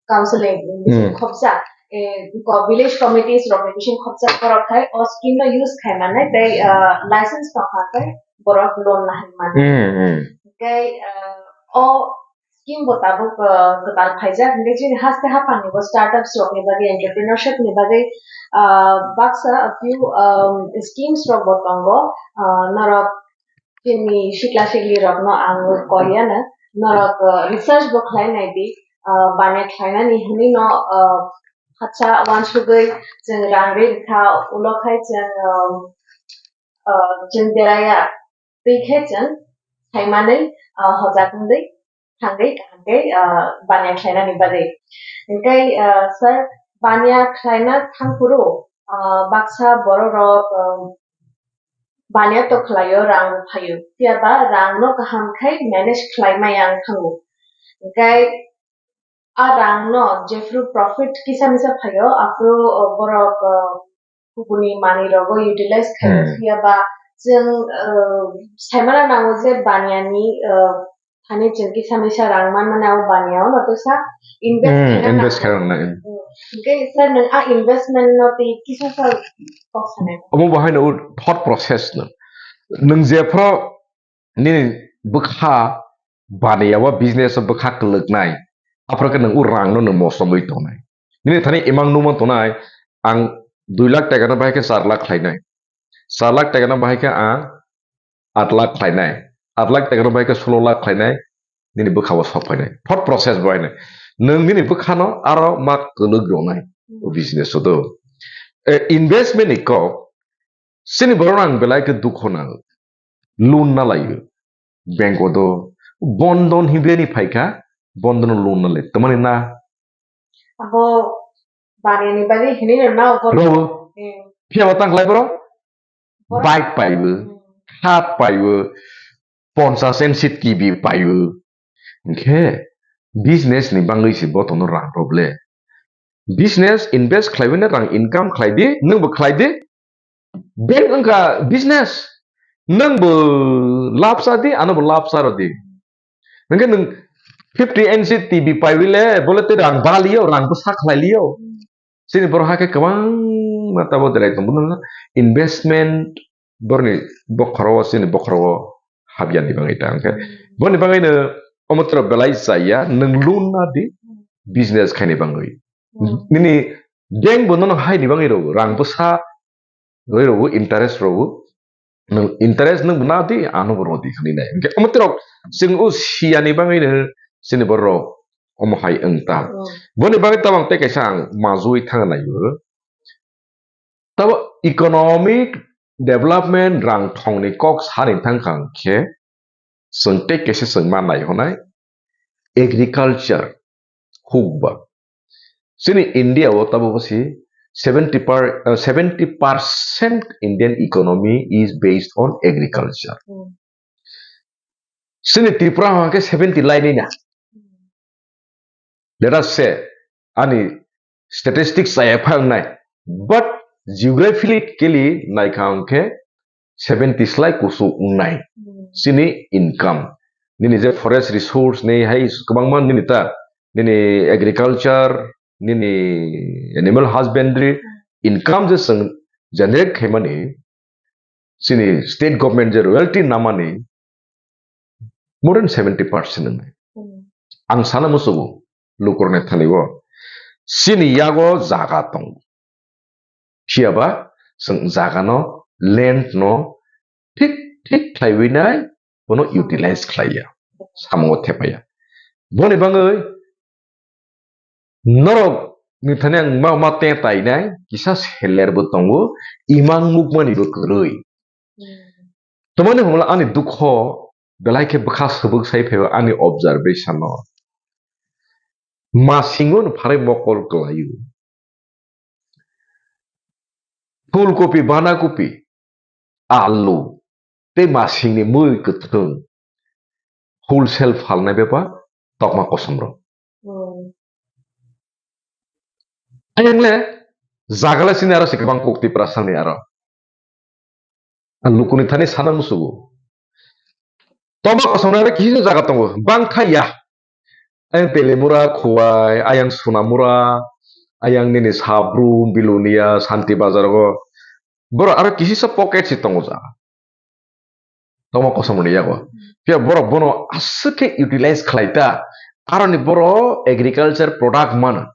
council ni bising Hmm. khopjak, eh, wngkha village committees rokni bising khopjak, borok hai o scheme no use khai mannai tei, ah, license tongkha khe borok loan lahai mannai. Hmm, hmm. Tei, ah, o scheme bo tabuk, ah, kwtal phaijak, hingke chini haste haphang ni bo startups rok ni bagwi, entrepreneurship ni bagwi, ah, baksa a few, um, schemes rok bo tongo. Ah, norok chini sikla sikli rok no ang koi ya na, norok, ah, research bo khlai nai di, ah, baniya khlai nani hwnwi no, ah, haksa uansugwi chwng rang ri rwkha, ulo khai chwng, ah, ah, chwng deraya twi khe chwng saimanwi, ah, hojak wngwi thangwi kaham khe, ah, baniya khlainani bagwi. Hingkhe, ah, sir, baniya khlaina thangphuru, ah, baksa borok rok, ah, baniya to khlaio, rang bo phaio. Phiya ba rang no kaham khai manage khlai maya wng thango. Hingkhe a rang no jephru profit kisa misa phaio, aphuru, ah, borok, ah, kubuni manwi rogo utilize khai Hmm. phiya ba chwng, ah, saimana nango je baniya ni, ah, thani chwng kisa misa rang manmani abo baniya o no tesa invest Hmm, khaina invest nango. Khaina nango. Hmm. Hingke sir nwng a investment no tei kisa sa kok sanai? Omo bo haino thought process no. Nwng jephru nini bwkha baniya o business o bwkha kwlwknai, aphuru khe nwng o rang no nwng mosomwi tongnai. Nini thani imang nukmano tongnai, ang dui lakh taka no bahai khe char lakh khlainai, char lakh taka no bahai khe ang aat lakh khlainai, aat lakh taka no bahai khe solo lakh khlainai, nini bwkha o sok phainai. Thought process bo haino. Nwng nini bwkha no aro ma kwlwk rwnai o business o do. Eh, investment ni kok, chini borok no ang belai khe dukho nango. Loan na laio. Bank o do. Bondon himbe ni phaikha, bondon no loan na lai. Tamani na? Abo baniya ni bagwi hinwi no na borok. Robo. Hmm. Phiya ba tang khlai borok? Borok. Bike paibo, Hmm. Khat paibo, ponchas inch T V paibo. Hingkhe business ni bagwi se bo tono rang rok le. Business invest khlaiwi no rang income khlai di, nwng bo khlai di. Bank wngkha business. Nwng bo labh cha di, ano bo labh cha rw di. Hingkhe nwng fifty inch T V paiwi le, bole tei rang baliyo, rang bwsa khlailiyo. Chini borok hakhe kwbangma tabuk derai tongo, bono investment borokni bokhoro o, chini bokhoro o hapya ni bagwi ta hwnkhe. Boni bagwi no omo toro belai chaya, nwng loan na di business khaini bagwi. Hmm. Nini bank bo nono haini bagwi rw, rang bwsa rwi rw, interest rw. Nwng interest nwng bo na di, ano bo rw di hwnwi nai. Hwnkhe omo tei rok chwng o siya ni bagwi no chini borok omo hai wng ta. Hmm. Boni bagwi tabang tei kaisa ang majui thang nai o. Tabo economic development rang thongni kok sani thang kha hwnkhe chwng tei kaisa chwng ma nai hwnai agriculture hukba. Chini India o tabo bo si seventy per, uh, seventy percent Indian economy is based on agriculture. Hmm. Chini Tripura hwnkhe seventy lainai na. Hmm. Let us say, ani statistics chaya phai wngnai, but geographically naikha hwnkhe seventy slai kusu wngnai. Hmm. Chini income. Nini je forest resource ni hai kwbangma nini ta, nini agriculture, nini animal husbandry, income je chwng generate khaimani, chini state government je royalty namani, more than seventy percent wngnai. Hmm. Ang sana musugo, lukurni thani o. Chini yago jaga tongo. Phiya ba, chwng jaga no, land no, thik, thik khlaiwi nai, bono utilize khlaiya. Samungo thepaya. Boni bangwi, norok ni thani ang ma, ma te tai nai, kisa seller bo tongo, imang mukmani bo kwrwi. Hmm. Tamani hwnla ani dukho, belai khe bwkha swbwk sai phaiba ani observation o. Masingo no pharai mokol kwlaio. Phulkopi, banakopi, alu, tei masingni mui kwthwng wholesale phalnai bebak tokma kosom rok. Hmm. Ayang le jaga le sini aro se kwbang kok Tiprasa ni aro. Ang lukuni thani sana musugo. Tokma kosom rok kisa jaga tongo, bang kha ya. Ayang Telemura, Khowai, ayang Sonamura, ayang nini Sabrum, Bilonia, Santi Bazar go. Boro aro kisisa pocket si tongo ja. Tokma kosom ni yago. Phiya borok bono aswk khe utilize khlai ta. Aroni boro agriculture product man.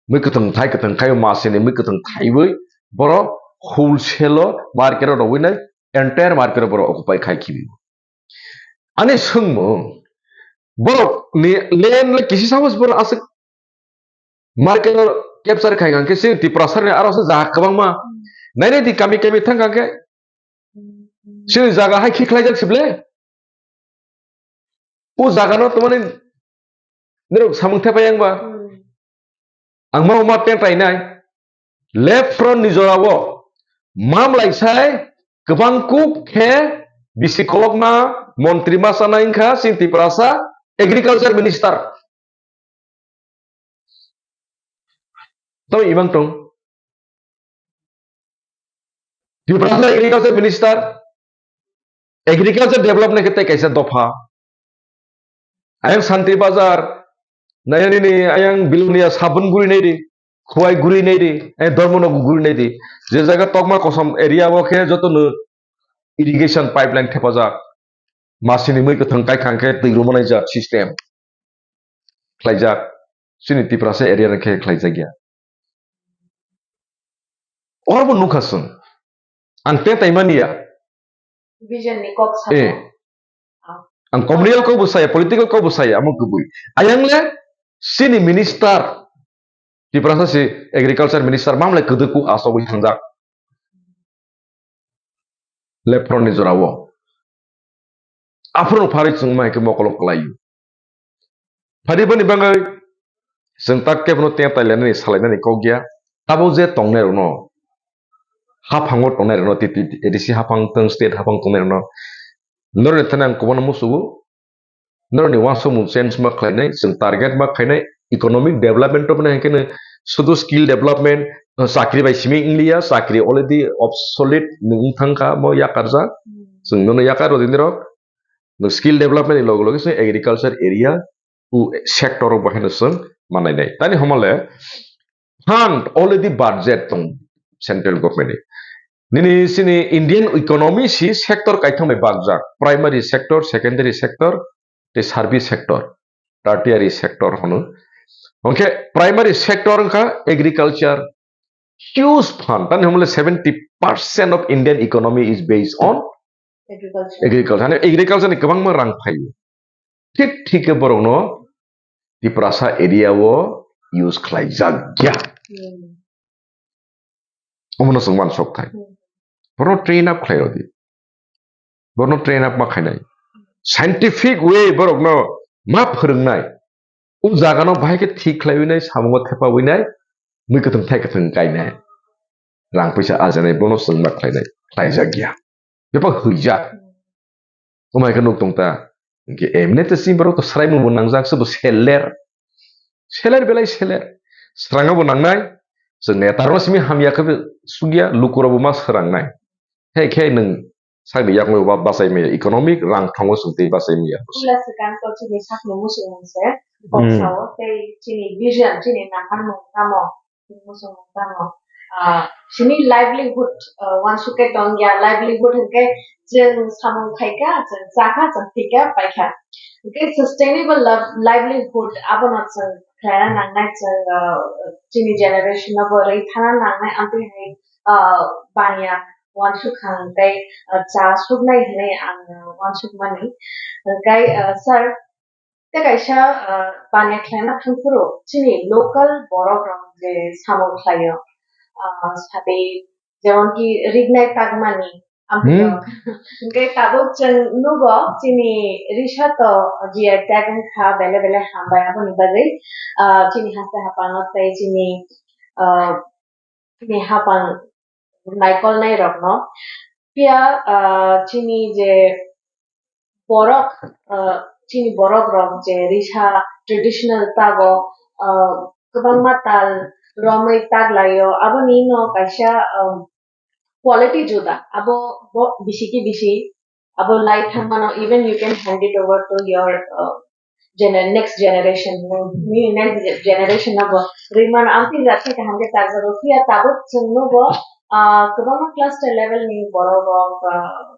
Mui kwthwng thai kwthwng khai masini mui kwthwng thaiwi borok wholesale o market o rogwi nai entire market o borok occupy khai khibi. Ani swngmung, borok ni land le kisi sabos borok aswk market o capture khai kha khe se Tiprasa ni aro se jaga kwbangma. Nainai di kami kami thang kha khe sini jaga hai khi khlaijak sible. O jaga no tamani nirok samung thepai yang ba. Hmm. Ang ma ma pen pai nai. Left front ni jora o mamlai sai kwbang kuk khe bisi kolokma montri ma sana wngkha sini Tiprasa agriculture minister. Tamo imang tong. Tiprasa agriculture minister, agriculture development khe tei kaisa dopha. Ayang Santi Bazar, nayani ni ayang Bilonia sabun guri nai di, Khowai guri nai di, ayang Dharmanagar guri nai di. Je jaga tokma kosom area o khe joto no irrigation pipeline thepajak. Masini mui kwthwng kai khang khe twi rwmanaijak system khlaijak. Chini Tiprasa area ni khe khlaijak ya. Oro bo nukha chwng. Ang te tai mani ya. Vision ni kok sa. Eh. Ah. Ang communal kok bo saya, political kok bo saya, amo kubui. Ayang le chini minister, Tiprasa si agriculture minister, mamlai kwdwkuk asogwi thangjak. Left front ni jora o. Aphuru phari chwng mai khe mokolo kwlai. Phari bani bangwi chwng tak khe bono teng tai lenani salai nani kok ya. Tabuk je tongnai rokno, haphango tongnai rokno, T T, A D C haphang tong, state haphang tongnai rokno. Norok ni thani ang kwbangma musugo. Norok ni uansukmung change ma khlainai, chwng target ma khainai, economic development rok mane hinkhe no sudu skill development, chakri bai simi wngliya, chakri already obsolete nwng wng thang kha, mo yakarjak. Hmm. Chwng nono yakar rw di norok. Nwng skill development ni loge loge chwng agriculture area o sector rok bo haino chwng manai nai. Tani homole fund already budget tong central government ni. Nini sini Indian economy si sector kaithang bai bakjak. Primary sector, secondary sector, tei service sector, tertiary sector hono. Hwnkhe primary sector wngkha agriculture, huge fund. Tani homole seventy percent of Indian economy is based on Agriculture. Agriculture. Hani agriculture ni kwbangma rang phaio. Thik thik khe borokno Tiprasa area o use khlaijak ya. Hmm. Omono chwng uansuk thai. Hmm. Borokno train up khlai rw di. Borokno train up ma khainai. Scientific way borokno ma phwrwngnai. O jaga no bahai khe thik khlaiwi nai, samungo thepawi nai, mui kwthwng thai kwthwng kainai. Rang puisa ajanai bono chwng ma khlainai, khlaijak ya. Bebak hwijak. Omo hai khe nuk tong ta. Hinkhe emne te chini borok to swraimung bo nangjak, se bo seller. Seller belai seller. Srang bo nangnai. Chwng neta rok simi hamya khe bo sukya, luku rok bo ma swrangnai. Hai khe nwng sakni yakung ba bachai maya, economic rang thongo chwng tei bachai maya. Pula swkang to chini sakni muchung mung se, hmm, boksa o tei chini vision, chini naharmung tamo muchung mung tamo. Ah, chini livelihood, ah, wansuk khe tong ya, livelihood hwnkhe chwng samung khaikha, chwng chakha, chwng thwikha, paikha. Hwnkhe sustainable liv-, livelihood abono chwng khlaina nangnai, chwng, ah, chini generation no bo rwi thana nangnai, amtwi hai, ah, baniya wansuk kha hwnkhe, ah, cha suknai hinwi ang, ah, wansuk mani. Hwnkhe, ah, sir, tei kaisa, ah, baniya khlaina thangphuru chini local borok rok je samung khlaio, ah, sadi jemon ki rignai tagmani, hmm, amtwi rok. Hwnkhe tabuk chwng nugo chini risa to G I tag wngkha bele bele hambai aboni bagwi, ah, chini haste hapango tei chini, ah, chini hapang naikolnai rokno. Phiya, ah, chini je borok, ah, chini borok rok je risa traditional tago, ah, kwbangma tal romwi taglaio, aboni no kaisa, ah, quality juda. Abo bo bisi ki bisi, abo lai thangmano, even you can hand it over to your, uh, gener-, next generation, nini next generation no bo rwi mano. Amtwi jat khe kaham khe chajak rw phiya tabuk chwng no bo, ah, kwbangma cluster level ni borok rok, ah,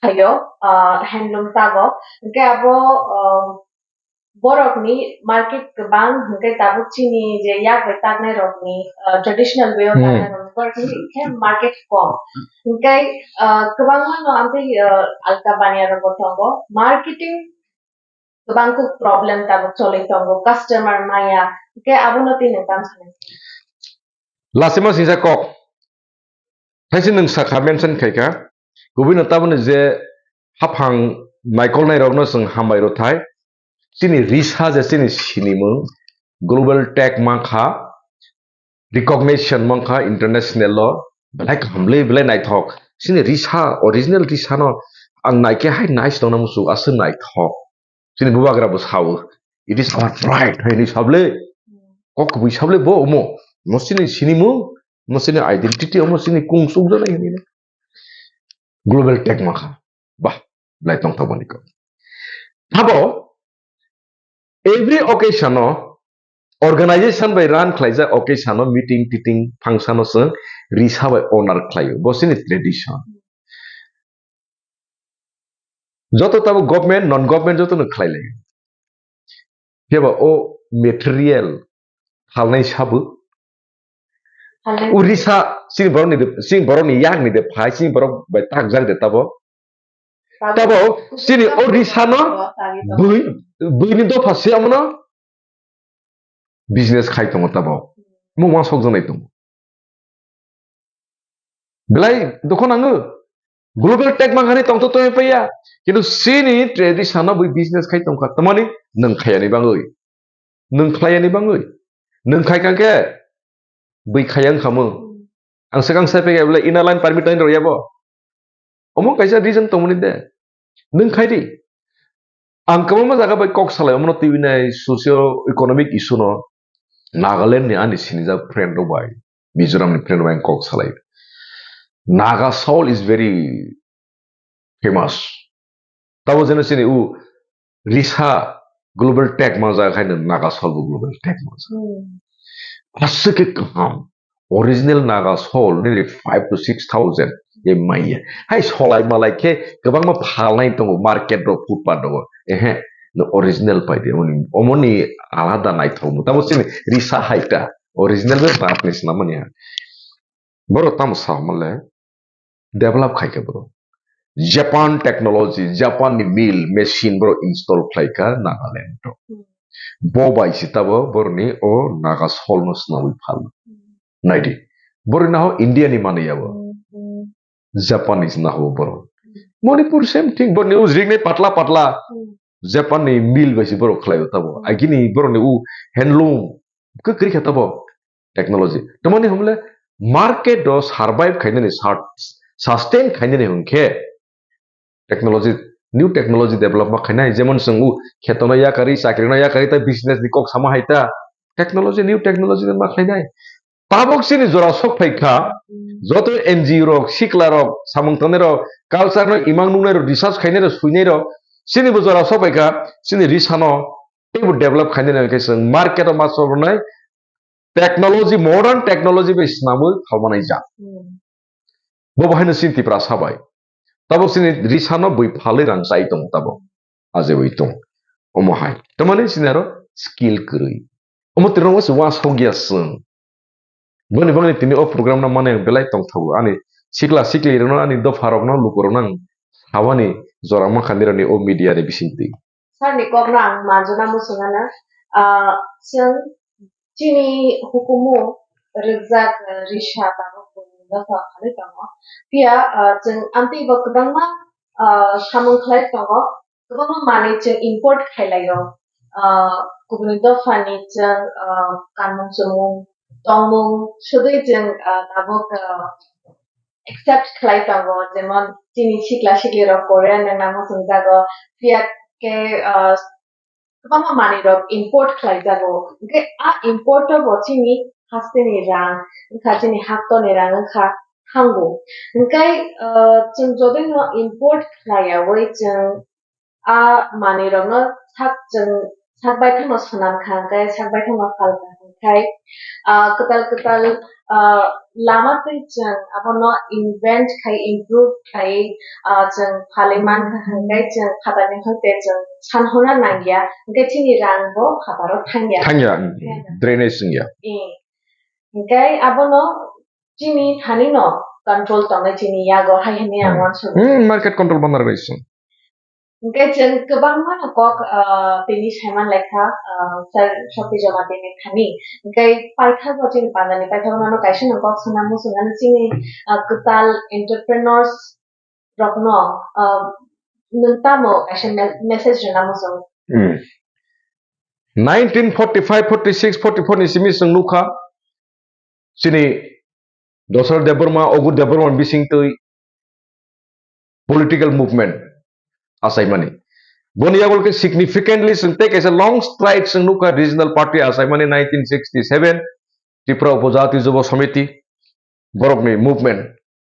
khaio, ah, handloom tago. Hwnkhe abo, ah, borokni market kwbang, hwnkhe tabuk chini je yak bai taknai rokni, ah, traditional way o, hmm, taknai rokni borokni khe market kom. Hwnkhe, ah, kwbangma no amtwi, ah, alka baniya rok bo tongo. Marketing kwbang kuk problem tabuk choli tongo, customer maya, hwnkhe abono twi nwng tamo sanai. Lasima singsa kok. Thaisi nwng sakha mention khaikha. Kubui no taboni je haphang naikolnai rokno chwng hambai rw thai. Chini risa je chini sinimung global tag mankha, recognition mankha international o, belai kaham le, belai naithok. Chini risa, original risa no ang naikhe hai nice tongna muchung, aswk naithok. Chini bubagra bo sao, "It is our pride," hai hinwi sable. Kok kubui sable bo omo. Mo chini sinimung, mo chini identity, omo chini kung chukjaknai hinwi. Global tag mankha. Bah, belai tongthok mani kok. Abo, every occasion o, organization bai run khlaijak occasion o, meeting, titing, function o chwng risa bai honor khlaio. Bo chini tradition. Joto tabo government, non government joto no khlai lai. Phiya ba o material halnai sabu. Halnai. U risa, chini borok ni de, chini borok ni yak ni de phai, chini borok bai tak jak de tabo. Tabo, tabo, chini o risa no tabo, tabo. Bui, bui ni dopha se amo no business khai tongo tabo. Mo wansok janai tongo. Belai dokhon nango. Global tag mankha ni tongtho tongwi paiya. Kintu chini tradition no bui business khai tongkha. Tamani nwng khayani bangwi. Nwng khlaiyani bangwi. Nwng khai kangkhe bui khaya wngkha mung. Ang swkang sai phaikha bole inner line permit nai rwya bo. Omo kaisa reason tongmani de. Nwng khai di. Ang kwbangma jaga bai kok salai, omono twiwi nai socio economic issue no Nagaland ni ani sinijak friend rok bai, Mizoram ni friend rok bai ang kok salai. Naga soul is very famous. Tabo jeno chini u risa global tag manjak hai no Naga soul bo global tag manjak. Hmm. Aswk khe kaham. Original Naga soul nearly five to six thousand ye maya. Hai solai malai khe kwbangma phalnai tongo market rok, footpath rok. Ehe, no original pai de, omoni, omoni alada naithok. Tamo chini risa hai ta. Original be tat ni swnam mani ha. Borok tamo sa male develop khai khe borok. Japan technology, Japan ni mill, machine borok install khlai kha Nagaland o. Hmm. Bo bai se tabo boroni o Naga soul no swnamwi phal. Hmm. Naidi. Boroni naho India ni manwi abo. Hmm, hmm. Japanese naho borok. Hmm. Manipur same thing. Boroni o ring nai patla patla. Hmm. Japan ni mill bai se borok khlai o tabo. Hmm. Agini boroni o handloom kwkrwi kha tabo. Technology. Tamani hwnle market o survive khainani, sar-, sustain khainani hwnkhe technology, new technology develop ma khainai. Jemon chwng u kheto no yakarwi, chakri no yakarwi, ta business ni kok sama hai ta. Technology, new technology ma khainai. Tabok chini jora sok phai kha, joto N G O rok, sikla rok, samung tangnai rok, culture no imang nungnai rok, research khainai rok, suinai rok, chini bo jora sok phai kha, chini risa no teibo develop khainai rok khe chwng market o ma chobnai technology, modern technology bai swnamwi phalmanai jak. Bo bo haino chini Tiprasa bai. Tabok chini risa no bui phalwi rang chai tongo tabok. Ajewi tong. Omo hai. Tamani chini aro skill kwrwi. Omo tirong wasi wa sogya chwng. Boni bagwi tini o program no mane ang belai tongthogo. Ani sikla sikli rokno, ani dopha rokno, luku rokno ang sawani jora mankha nirani o media ni bisingtwi. Sir ni kok no ang manjuna muchungana, ah, chwng chini hukumu rwkjak, ah, risa tabok bo dopha phalwi tongo. Phiya, ah, chwng amtwi bo kwbangma, ah, samung khlai tongo. Kwbangma manwi chwng import khlai laio. Ah, kubuni dophani chwng, ah, kanmung chumung, tongmung, sudui chwng, ah, tabuk, ah, accept khlai tongo. Jemon chini sikla sikli rok Korean wngna muchung jago, phiya khe, ah, kwbangma manwi rok import khlai jago. Hwnkhe a import o bo chini hasteni rang wngkha, chini haktoni rang wngkha thango. Hwnkhe, ah, chwng jodi no import khlaiyawi chwng a manwi rokno sak chwng sak baithangno swnam kha, hwnkhe sak baithangno phal kha, hwnkhe, ah, kwtal kwtal, ah, lama twi chwng abono invent khai, improve khai, ah, chwng phalwi man kha, hwnkhe chwng phatarni hoite chwng san honna nangya, hwnkhe chini rang bo phataro thangya. Thangya, mm, thangya. Drainage wngya. Eh. Hwnkhe abono chini thani no control tongnai chini yago hai hwnwi ang, hmm, uansukha. Hmm, market control bono rwgwi se. Hwnkhe chwng kwbangma no kok, ah, tini saiman laikha, ah, Sir Shakti Jamatia ni thani. Hwnkhe paithago chini pandani paithago no kaisa no kok sana muchung ano chini, ah, kwtal entrepreneurs rokno, ah, nwng tamo kaisa me-, message rwna muchung? Hmm. Nineteen forty-five, forty-six, forty-four ni simi chwng nukha, chini Dasarath Debbarma, Agur Debbarma bisingtwi political movement achaimani. Boni yago khe significantly chwng tei kaisa long stride chwng nukha, regional party achaimani nineteen sixty-seven, Tripura Upojati Jubo Samiti, borokni movement,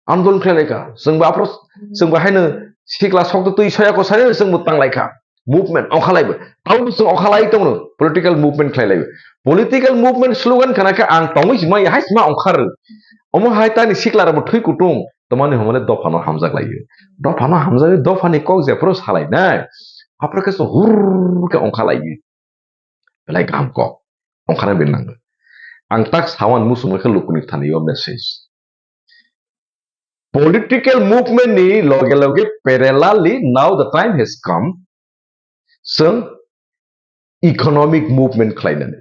andolon khlai laikha. Chwngbo aphuru, chwngbo haino sikla sokto twi soyakho sanino chwngbo tang laikha. Movement ongkha laibo. Tabukbo chwng ongkha lai tongo, political movement khlai laibo. Political movement slogan khna khe ang tongwi sima ya, hai sima ongkhar. Omo hai tani sikla rokbo thwi kutung, tomani homole dophano hamjak laiyo. Dophano hamjak, dophani kok jephuru salainai, aphuru khe chwng hurr khe ongkha laiyo. Belai kaham kok. Ongkhana bini nango. Ang tak sawan muchungma khe lukuni thani o message. Political movement ni loge loge parallelly now the time has come. Chwng economic movement khlainani.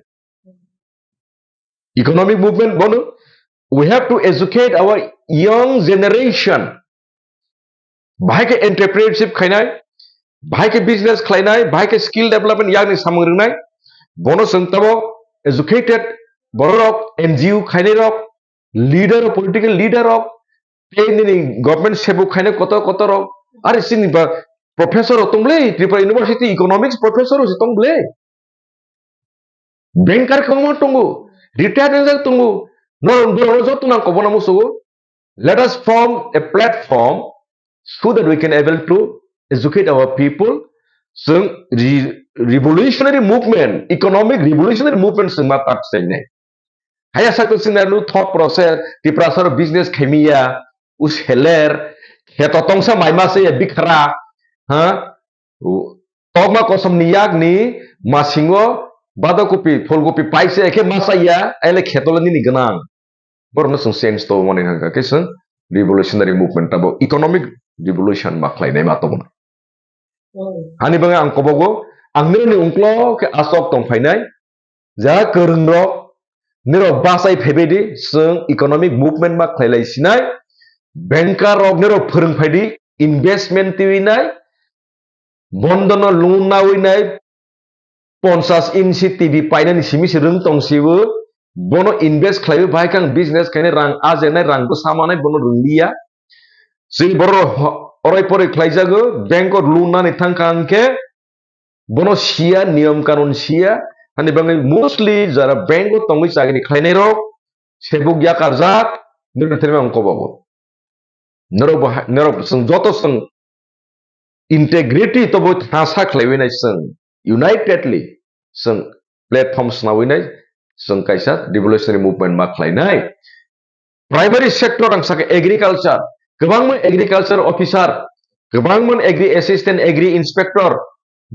Economic movement bono, we have to educate our young generation. Bahai khe entrepreneurship khainai, bahai khe business khlainai, bahai khe skill development yakni samung rwnai, bono chwng tamo educated bororok, N G O khainairok, leader, political leader rok, tei nini government sebuk khainai kotor kotor rok, are chini ba professor rok tong bwle, Tripura University economics professor rok se tong bwle. Banker kwbangma tongo, retired wngjak tongo. Norok borok joto nang kobona musugo. Let us form a platform so that we can able to educate our people. Chwng re-, revolutionary movement, economic revolutionary movement chwng ma tak chainai. Haya sakto chwng nanu thok process, Tiprasa rok business khaimiya, u seller, kheto tongsa maima se ya bikhara, ha? U, tokma kosom ni yak ni masingo badakopi, pholkopi paisa ekhe masa ya, ele kheto le nini gwnang. Borokno chwng change to mani hangka khe chwng revolutionary movement tabo economic revolution ma khlainai ma tongmani. Hmm. Hani bagwi ang kobogo, ang nini ungklo khe asok tong phainai, ja kwrwngrok, nirok bachai phaibai di, chwng economic movement ma khlailai sinai, banker rok nirok phwrwng phai di, investment twiwi nai, Bondon no loan nawi nai, ponchas inchi T V painani simi se rwng tong sibo, bono invest khlaiwi bahai khe ang business khainai rang ajenai rang bwsa manai bono rwng liya. Chini borok ho-, orai porai khlaijago, bank o loan nani thangkha hwnkhe bono siya, niyom kanun siya, hani bagwi mostly jara bank o tongwi chakri khlainai rok, sebuk yakarjak, nirok thani ang kobogo. Norok bo ha-, norok chwng joto chwng integrity to bo thasa khlaiwi nai chwng unitedly chwng platform swnawi nai chwng kaisa revolutionary movement ma khlainai. Primary sector ang saka agriculture, kwbangma agriculture officer, kwbangma agri assistant, agri inspector,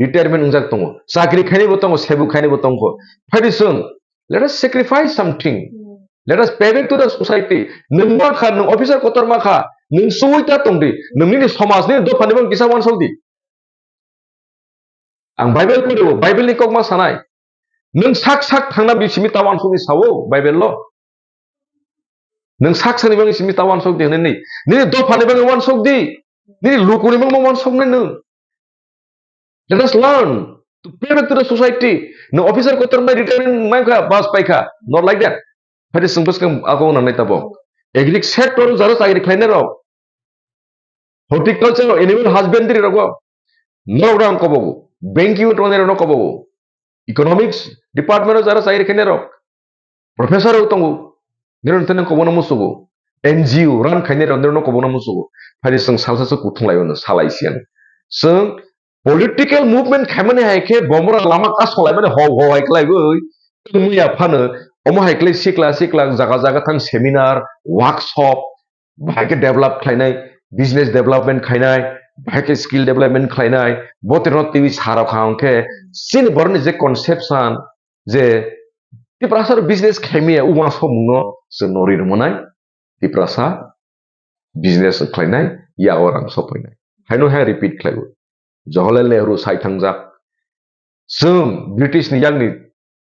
retirement wngjak tongo, chakri khainaibo tongo, sebuk khainaibo tongo. Phaidi chwng, let us sacrifice something. Hmm. Let us pay back to the society. Nwng ma kha, nwng officer kotor ma kha, nwng suwi ta tong di, nwng nini somaj ni dopha ni bang kisa wansok di. Ang Bible pori o, Bible ni kok ma sanai. Nwng sak sak thangna bisimi ta wansok di sao Bible lo. Nwng sak sakni bang bisimi ta wansok di hwnwi. Nini dopha ni bang wansok di. Nini luku ni bang wansok nai nwng. Let us learn to pay back to the society. No officer kotor mai retirement mai kha, bas pai kha. Not like that. Phaidi chwng bwskang ako nang nai tabok. Agri sector jaro chakri khlainai rok. Horticulture, animal husbandry rogo. Norok rang kobogo. Banking tongnai rok kobogo. Economics department o jaro chakri khlainai rok. Professor rok tongo. Nirok thani kobona musugo. N G O run khainai rok nirok kobona musugo. Phaidi chwng salsa se kuthung lai salai siyan. Chwng political movement khaimani hai khe bomra lama kasong lai mani ho ho hai khlai goi. Muya phano omo hai khlai sikla sikla jaga jaga thang seminar, workshop, bahai khe develop khlainai, business development khainai, bahai khe skill development khlainai, botirno twi sarok kha hwnkhe chini borokni je conception je Tiprasa business khaimaya uansukmungno chwng nori rwmanai. Tiprasa business khlainai yago rang sopainai. Haino hai repeat khlaibo. Jawaharlal Nehru sai thangjak. Chwng British ni yakni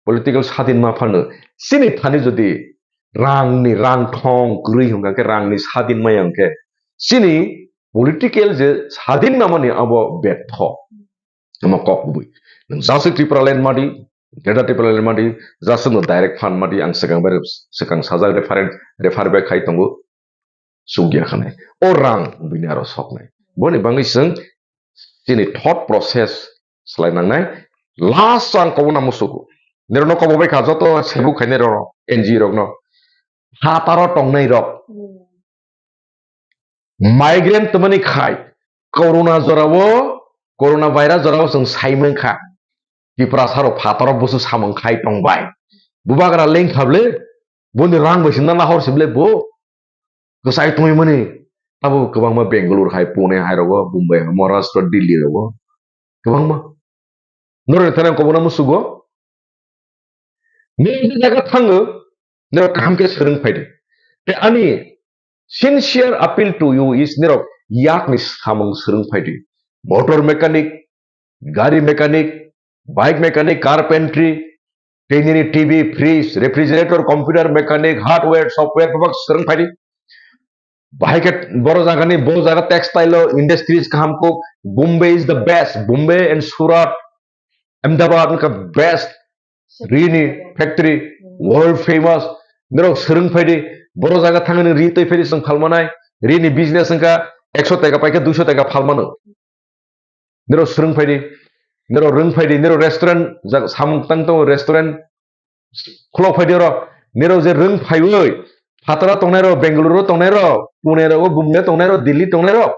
political sadin ma phano chini thani jodi rang ni rang thong kwrwi hwnkha khe rang ni sadin maya hwnkhe chini political je sadin namani abo betho. Omo kok kubui. Nwng just Tipraland madi, Greater Tipraland madi, just no direct fund madi ang swkang bai swkang sajak reference refer back khai tongo. Sugya khanai. O rang bini aro soknai. Boni bangwi chwng chini thought process slai nangnai. Last ang kobona musugo. Nirokno kobo bai kha joto sebuk khainai rokno, N G O rokno. Phataro tongnai rok. Hmm. Migrant tongmani khai corona jorao, corona virus jorao chwng sai mankha. Tiprasa rok phataro busu samung khai tongbai. Bubagra lengkha ble, boni rang bai sinna nahor sible bo. Kwchai tongwi mani. Abo kwbangma Bangalore hai, Pune hai rogo, Mumbai hai, Maharashtra, Delhi rogo. Kwbangma. Norok thani ang kobona musugo. Nini je jaga thango, norok kaham khe swrwng phaidi. Te ani sincere appeal to you is norok yakni samung swrwng phaidi. Motor mechanic, gari mechanic, bike mechanic, carpentry, tei nini T V, fridge, refrigerator, computer mechanic, hardware, software, bebak swrwng phaidi. Bahai khe boro jaga ni, bo jaga textile o industries kaham kok. Bombay is the best. Bombay and Surat, Ahmedabad wngkha best. Rini factory, world famous. Norok swrwng phaidi, boro jaga thangni ri twi phaidi chwng phalmanai. Rini business wngkha ekso taka paikha duiso taka phalmano. Nirok swrwng phaidi, nirok rwng phaidi, nirok restaurant, jak-, samung tang tongo restaurant, khulok phaidi oro, nirok je rwng phaiwi, phataro tongnai rok, Bengaluru tongnai rok, Pune rogo, Bombay tongnai rok, Delhi tongnai rok,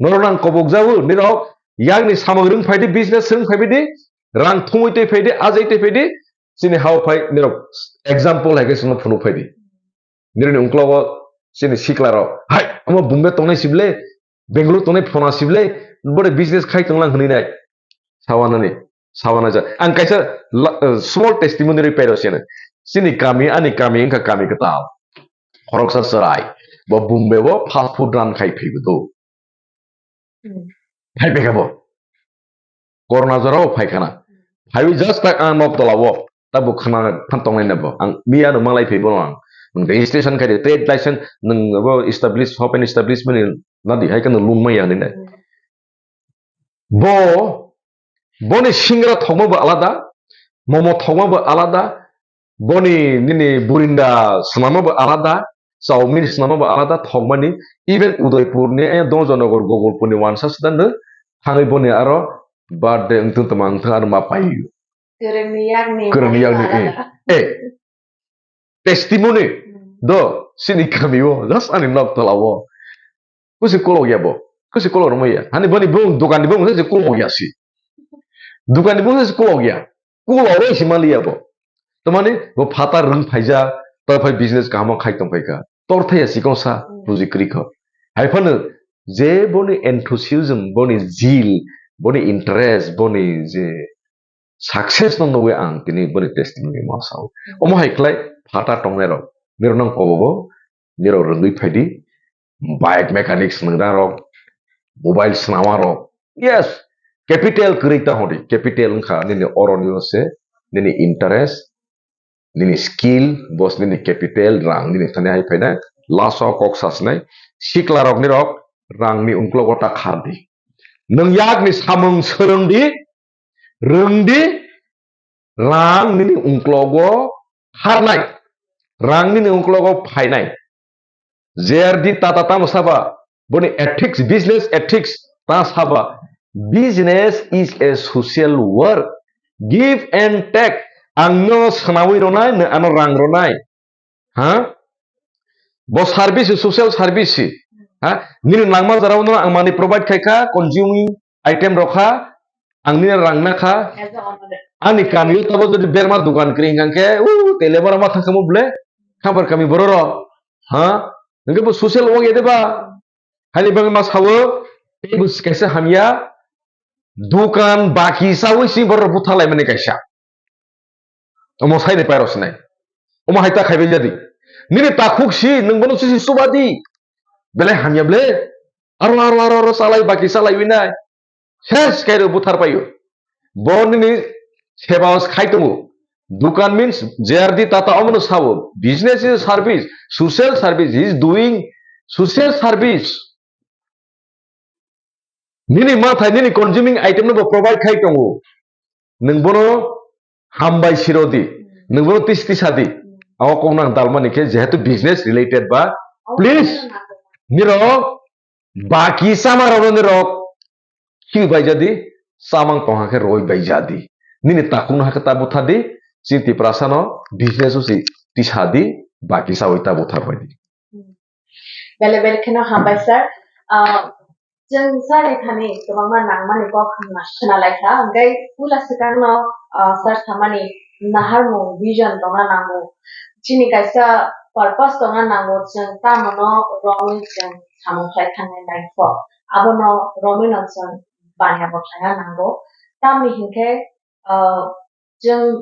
norok nang kobok jago, nirok yakni samung rwng phaidi, business rwng phaidi, rang thumwi twi phaidi, ajai twi phaidi, chini hao phai nirok example hai khe chwngno phunuk phaidi. Nirokni ungklogo chini sikla rok, "Hai, omo Bombay tongnai sible, Bengaluru tongnai phona sible, bore business khai tonglang," hwnwi nai. Sawanani, sawana ja. Ang kaisa la-, uh, small testimony ri pairo sini. Chini kami, ani kami wngkha kami kwtal. Khoroksa chwrai. Bo Bombay o fast food run khai phaibo do. Hmm. Phai phai kha bo. Corona jorao phai khana. Phaiwi just tak ang nok tola o. Tabuk khana phan tongnai na bo. Ang miya no malai phai bono ang. Nwng registration khai de trade license nwng bo establish, shop and establishment na di hai khe nwng loan maya ni nai. Hmm. Bo, boni singra thokma bo alada, momo thokma bo alada, boni nini burinda swnama bo alada, chowmin swnama bo alada thokmani, even Udaipur ni, eh, Dongjonogo, Gogolpur ni wansa sida no thangwi boni aro birthday wngthung tongma wngthung aro ma paio. Kwrwngni yakni. Kwrwngni yakni, eh. Alada. Eh. testimony do sini kami o, just ani nok tola o. Kusi kolok ya bo. Kusi kolok rwmai ya. Hani boni bung, dukan ni bung se kolok ya si. Dukan ni bung se kolok ya. Kolok roi si mali ya bo. Tamani bo phatar rung phaija, ta phai business kaham khai tong phaika. Tor thaya sikon sa, buji kri kho. Hai phano je boni enthusiasm, boni zeal, boni interest, boni je success no nugwi ang tini boni testimony ma sao. Omo hai khlai phatar tongnai rok. Nirok nang kobogo, nirok rwngwi phaidi. Bike mechanics nang rok, mobile snama rok. Yes, capital kwrwi ta hodi. Capital wngkha nini oroni se, nini interest, nini skill, bos nini capital, rang nini thani hai phainai. Laso kok sasnai, sikla rok nirok rang ni ungklogo ta khardi. Nwng yak ni samung swrwng di, rwng di, rang nini ungklogo kharnai, rang nini ungklogo phainai. J R D Tata tamo saba, boni ethics, business ethics ta saba, business is a social work, give and take. Ang no swnamwi ronai, nwng ano rang ronai. Ha? Bo service, social service. Ha? Nini nangma jora no ang mani provide khai kha, consuming item rok kha, ang nini rang na kha. Ani kami o tabo jodi berma dukan kring kang khe, u, tele bora ma thang kamo ble, khabar kami boro ro. Ha? Nungke bo social work ede ba. Hani bang ma sawo, tei bo kaisa hamya, dukan baki sawi si boro buthalai mani kaisa. Omo sai ni pairo sinai. Omo hai ta khaibai jadi. Nini takhuk si, nung bono sisi subadi. Belai hamya ble. Aro, aro, aro, aro, salai, baki salai winai. Ses kairo buthar payo. Bo nini seba os khai tongo. Dukan means J R D Tata omono sabo. Business is a service. Social service. He is doing social service. Nini mathai, nini consuming item no bo provide khai tongo. Nung bono hambai sirodi. Nung bono tis tisa di. Aw kok nang dalmani khe jehetu business related ba. Please. Niro baki sama rok niro. Khi bai jadi. Samang tong hakhe roi bai jadi. Nini takung no hakhe ta butha di. Chini Tiprasa no business usi tisa di. Baki sawi ta butha bai di. Bele bele kheno hambai sir. Ah, chwng sir ni thani kwbangma nangmani kok khna-, khna lai kha. Hwnkhe puila swkang no, ah, sir samani naharmung vision tongna nango. Chini kaisa purpose tongna nango. Chwng tamo no romwi chwng samung khlai thangnai life o. Abono romwi no chwng baniya bo khlaina nango. Tamni hinkhe, ah, chwng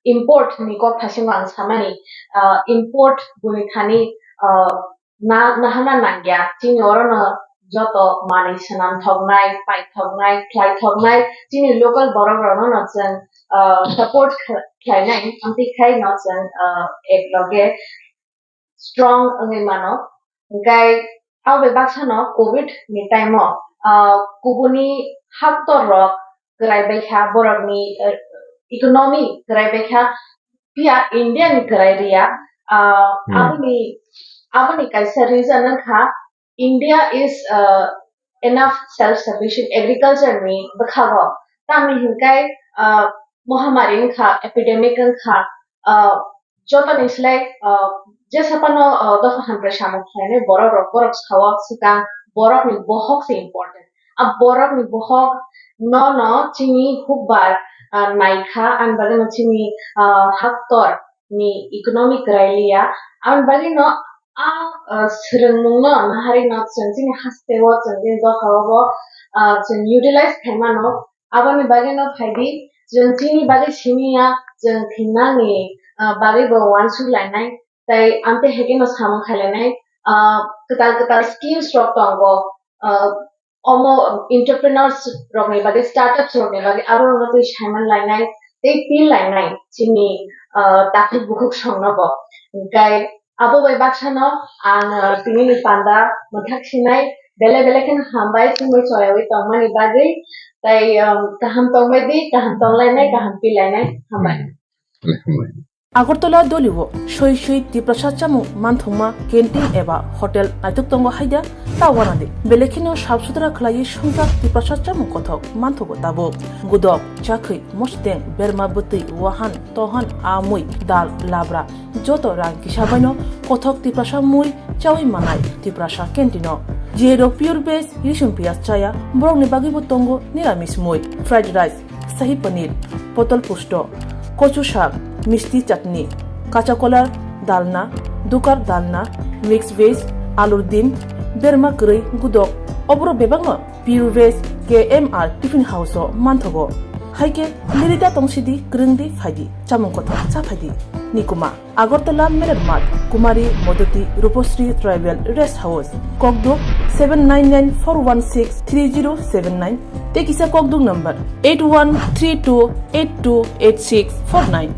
import ni kok thaisingo ang samani, ah, import boni thani, ah, na-, nahana nangya. Chini orono joto manwi swnam thoknai, pai thoknai, khlai thoknai, chini local borok rokno no chwng, ah, support kh-, khlainai, amtwi khai no chwng, ah, ek loge strong wngwi mano. Hwnkhe abo bai baksa no covid ni time o, ah, kubuni haktor rok kwrai bai kha, borok ni, eh, economy kwrai bai kha, phiya India ni kwrai riya. Ah, Hmm. aboni, aboni kaisa reason wngkha India is, uh, enough self-sufficient agriculture ni bwkhago. Tamni hinkhe, uh, mohamari wngkha, epidemic wngkha, uh, jotoni slai, uh, jesa phano, uh, dopha hamkrai samung khlainai borok rok, borok sao swkang borok ni bohok se important. A borok ni bohok no no chini hukbar, uh, naikha, ani bagwi no chini, uh, haktor ni economic kwrai liya. Aboni bagwi no a, ah, swrwngmung no nahari no chwng chini haste o chwng chini dopha o bo, ah, chwng utilize khai mano. Aboni bagwi no phai di chwng chini bagwi simi ya chwng thingnani, ah, bagwi bo uansuk lainai tei amte heke no samung khai lainai, ah, kwtal kwtal schemes rok tongo, ah, omo entrepreneurs rokni bagwi, startups rokni bagwi abo rokno twi saiman lainai tei pil lainai chini, ah, takhuk bukhuk songno bo. Hwnkhe abo bai baksano ang, ah, tinini panda mwthak sinai bele bele kheno hambai chumui choyaui tongmani bagwi tei, um, kaham tongbai di, kaham tonglainai, kaham pilainai, hambai. Hambai. Agartala Dolio soi soi Tiprasa chamung manthokma canteen eba hotel naitok tongo haida ta wanadi. Belekheno sap sutra khlaiwi songchak Tiprasa chamung kothok manthogo tabuk. Gudok, chakhwi, mosteng, berma bwtwi, wahan, tohan, amui, dal, labra, joto rang kisa baino kothok Tiprasa mui chawi manai Tiprasa canteen-o. Jero pure veg, risum piyaj chaya, borokni bagwibo tongo niramis mui, fried rice, sahi paneer, potol pusto, kochu sak, misti chutney, kacha kolar, dalna, dukar dalna, mix veg, alur dim, berma kwrwi, gudok, oboro bebakno Pure Veg K M R Tiffin House-o manthogo. Haikhe lirida tongsidi, kwrwngdi phaidi, chamung kothok cha phaidi. Nikuma, Agartala Merer Math, Kumari Modoti Rupasri Tribal Rest House, Kokduk seven nine nine four one six three zero seven nine, tei kisa Kokduk number eight one three two eight two eight six four nine.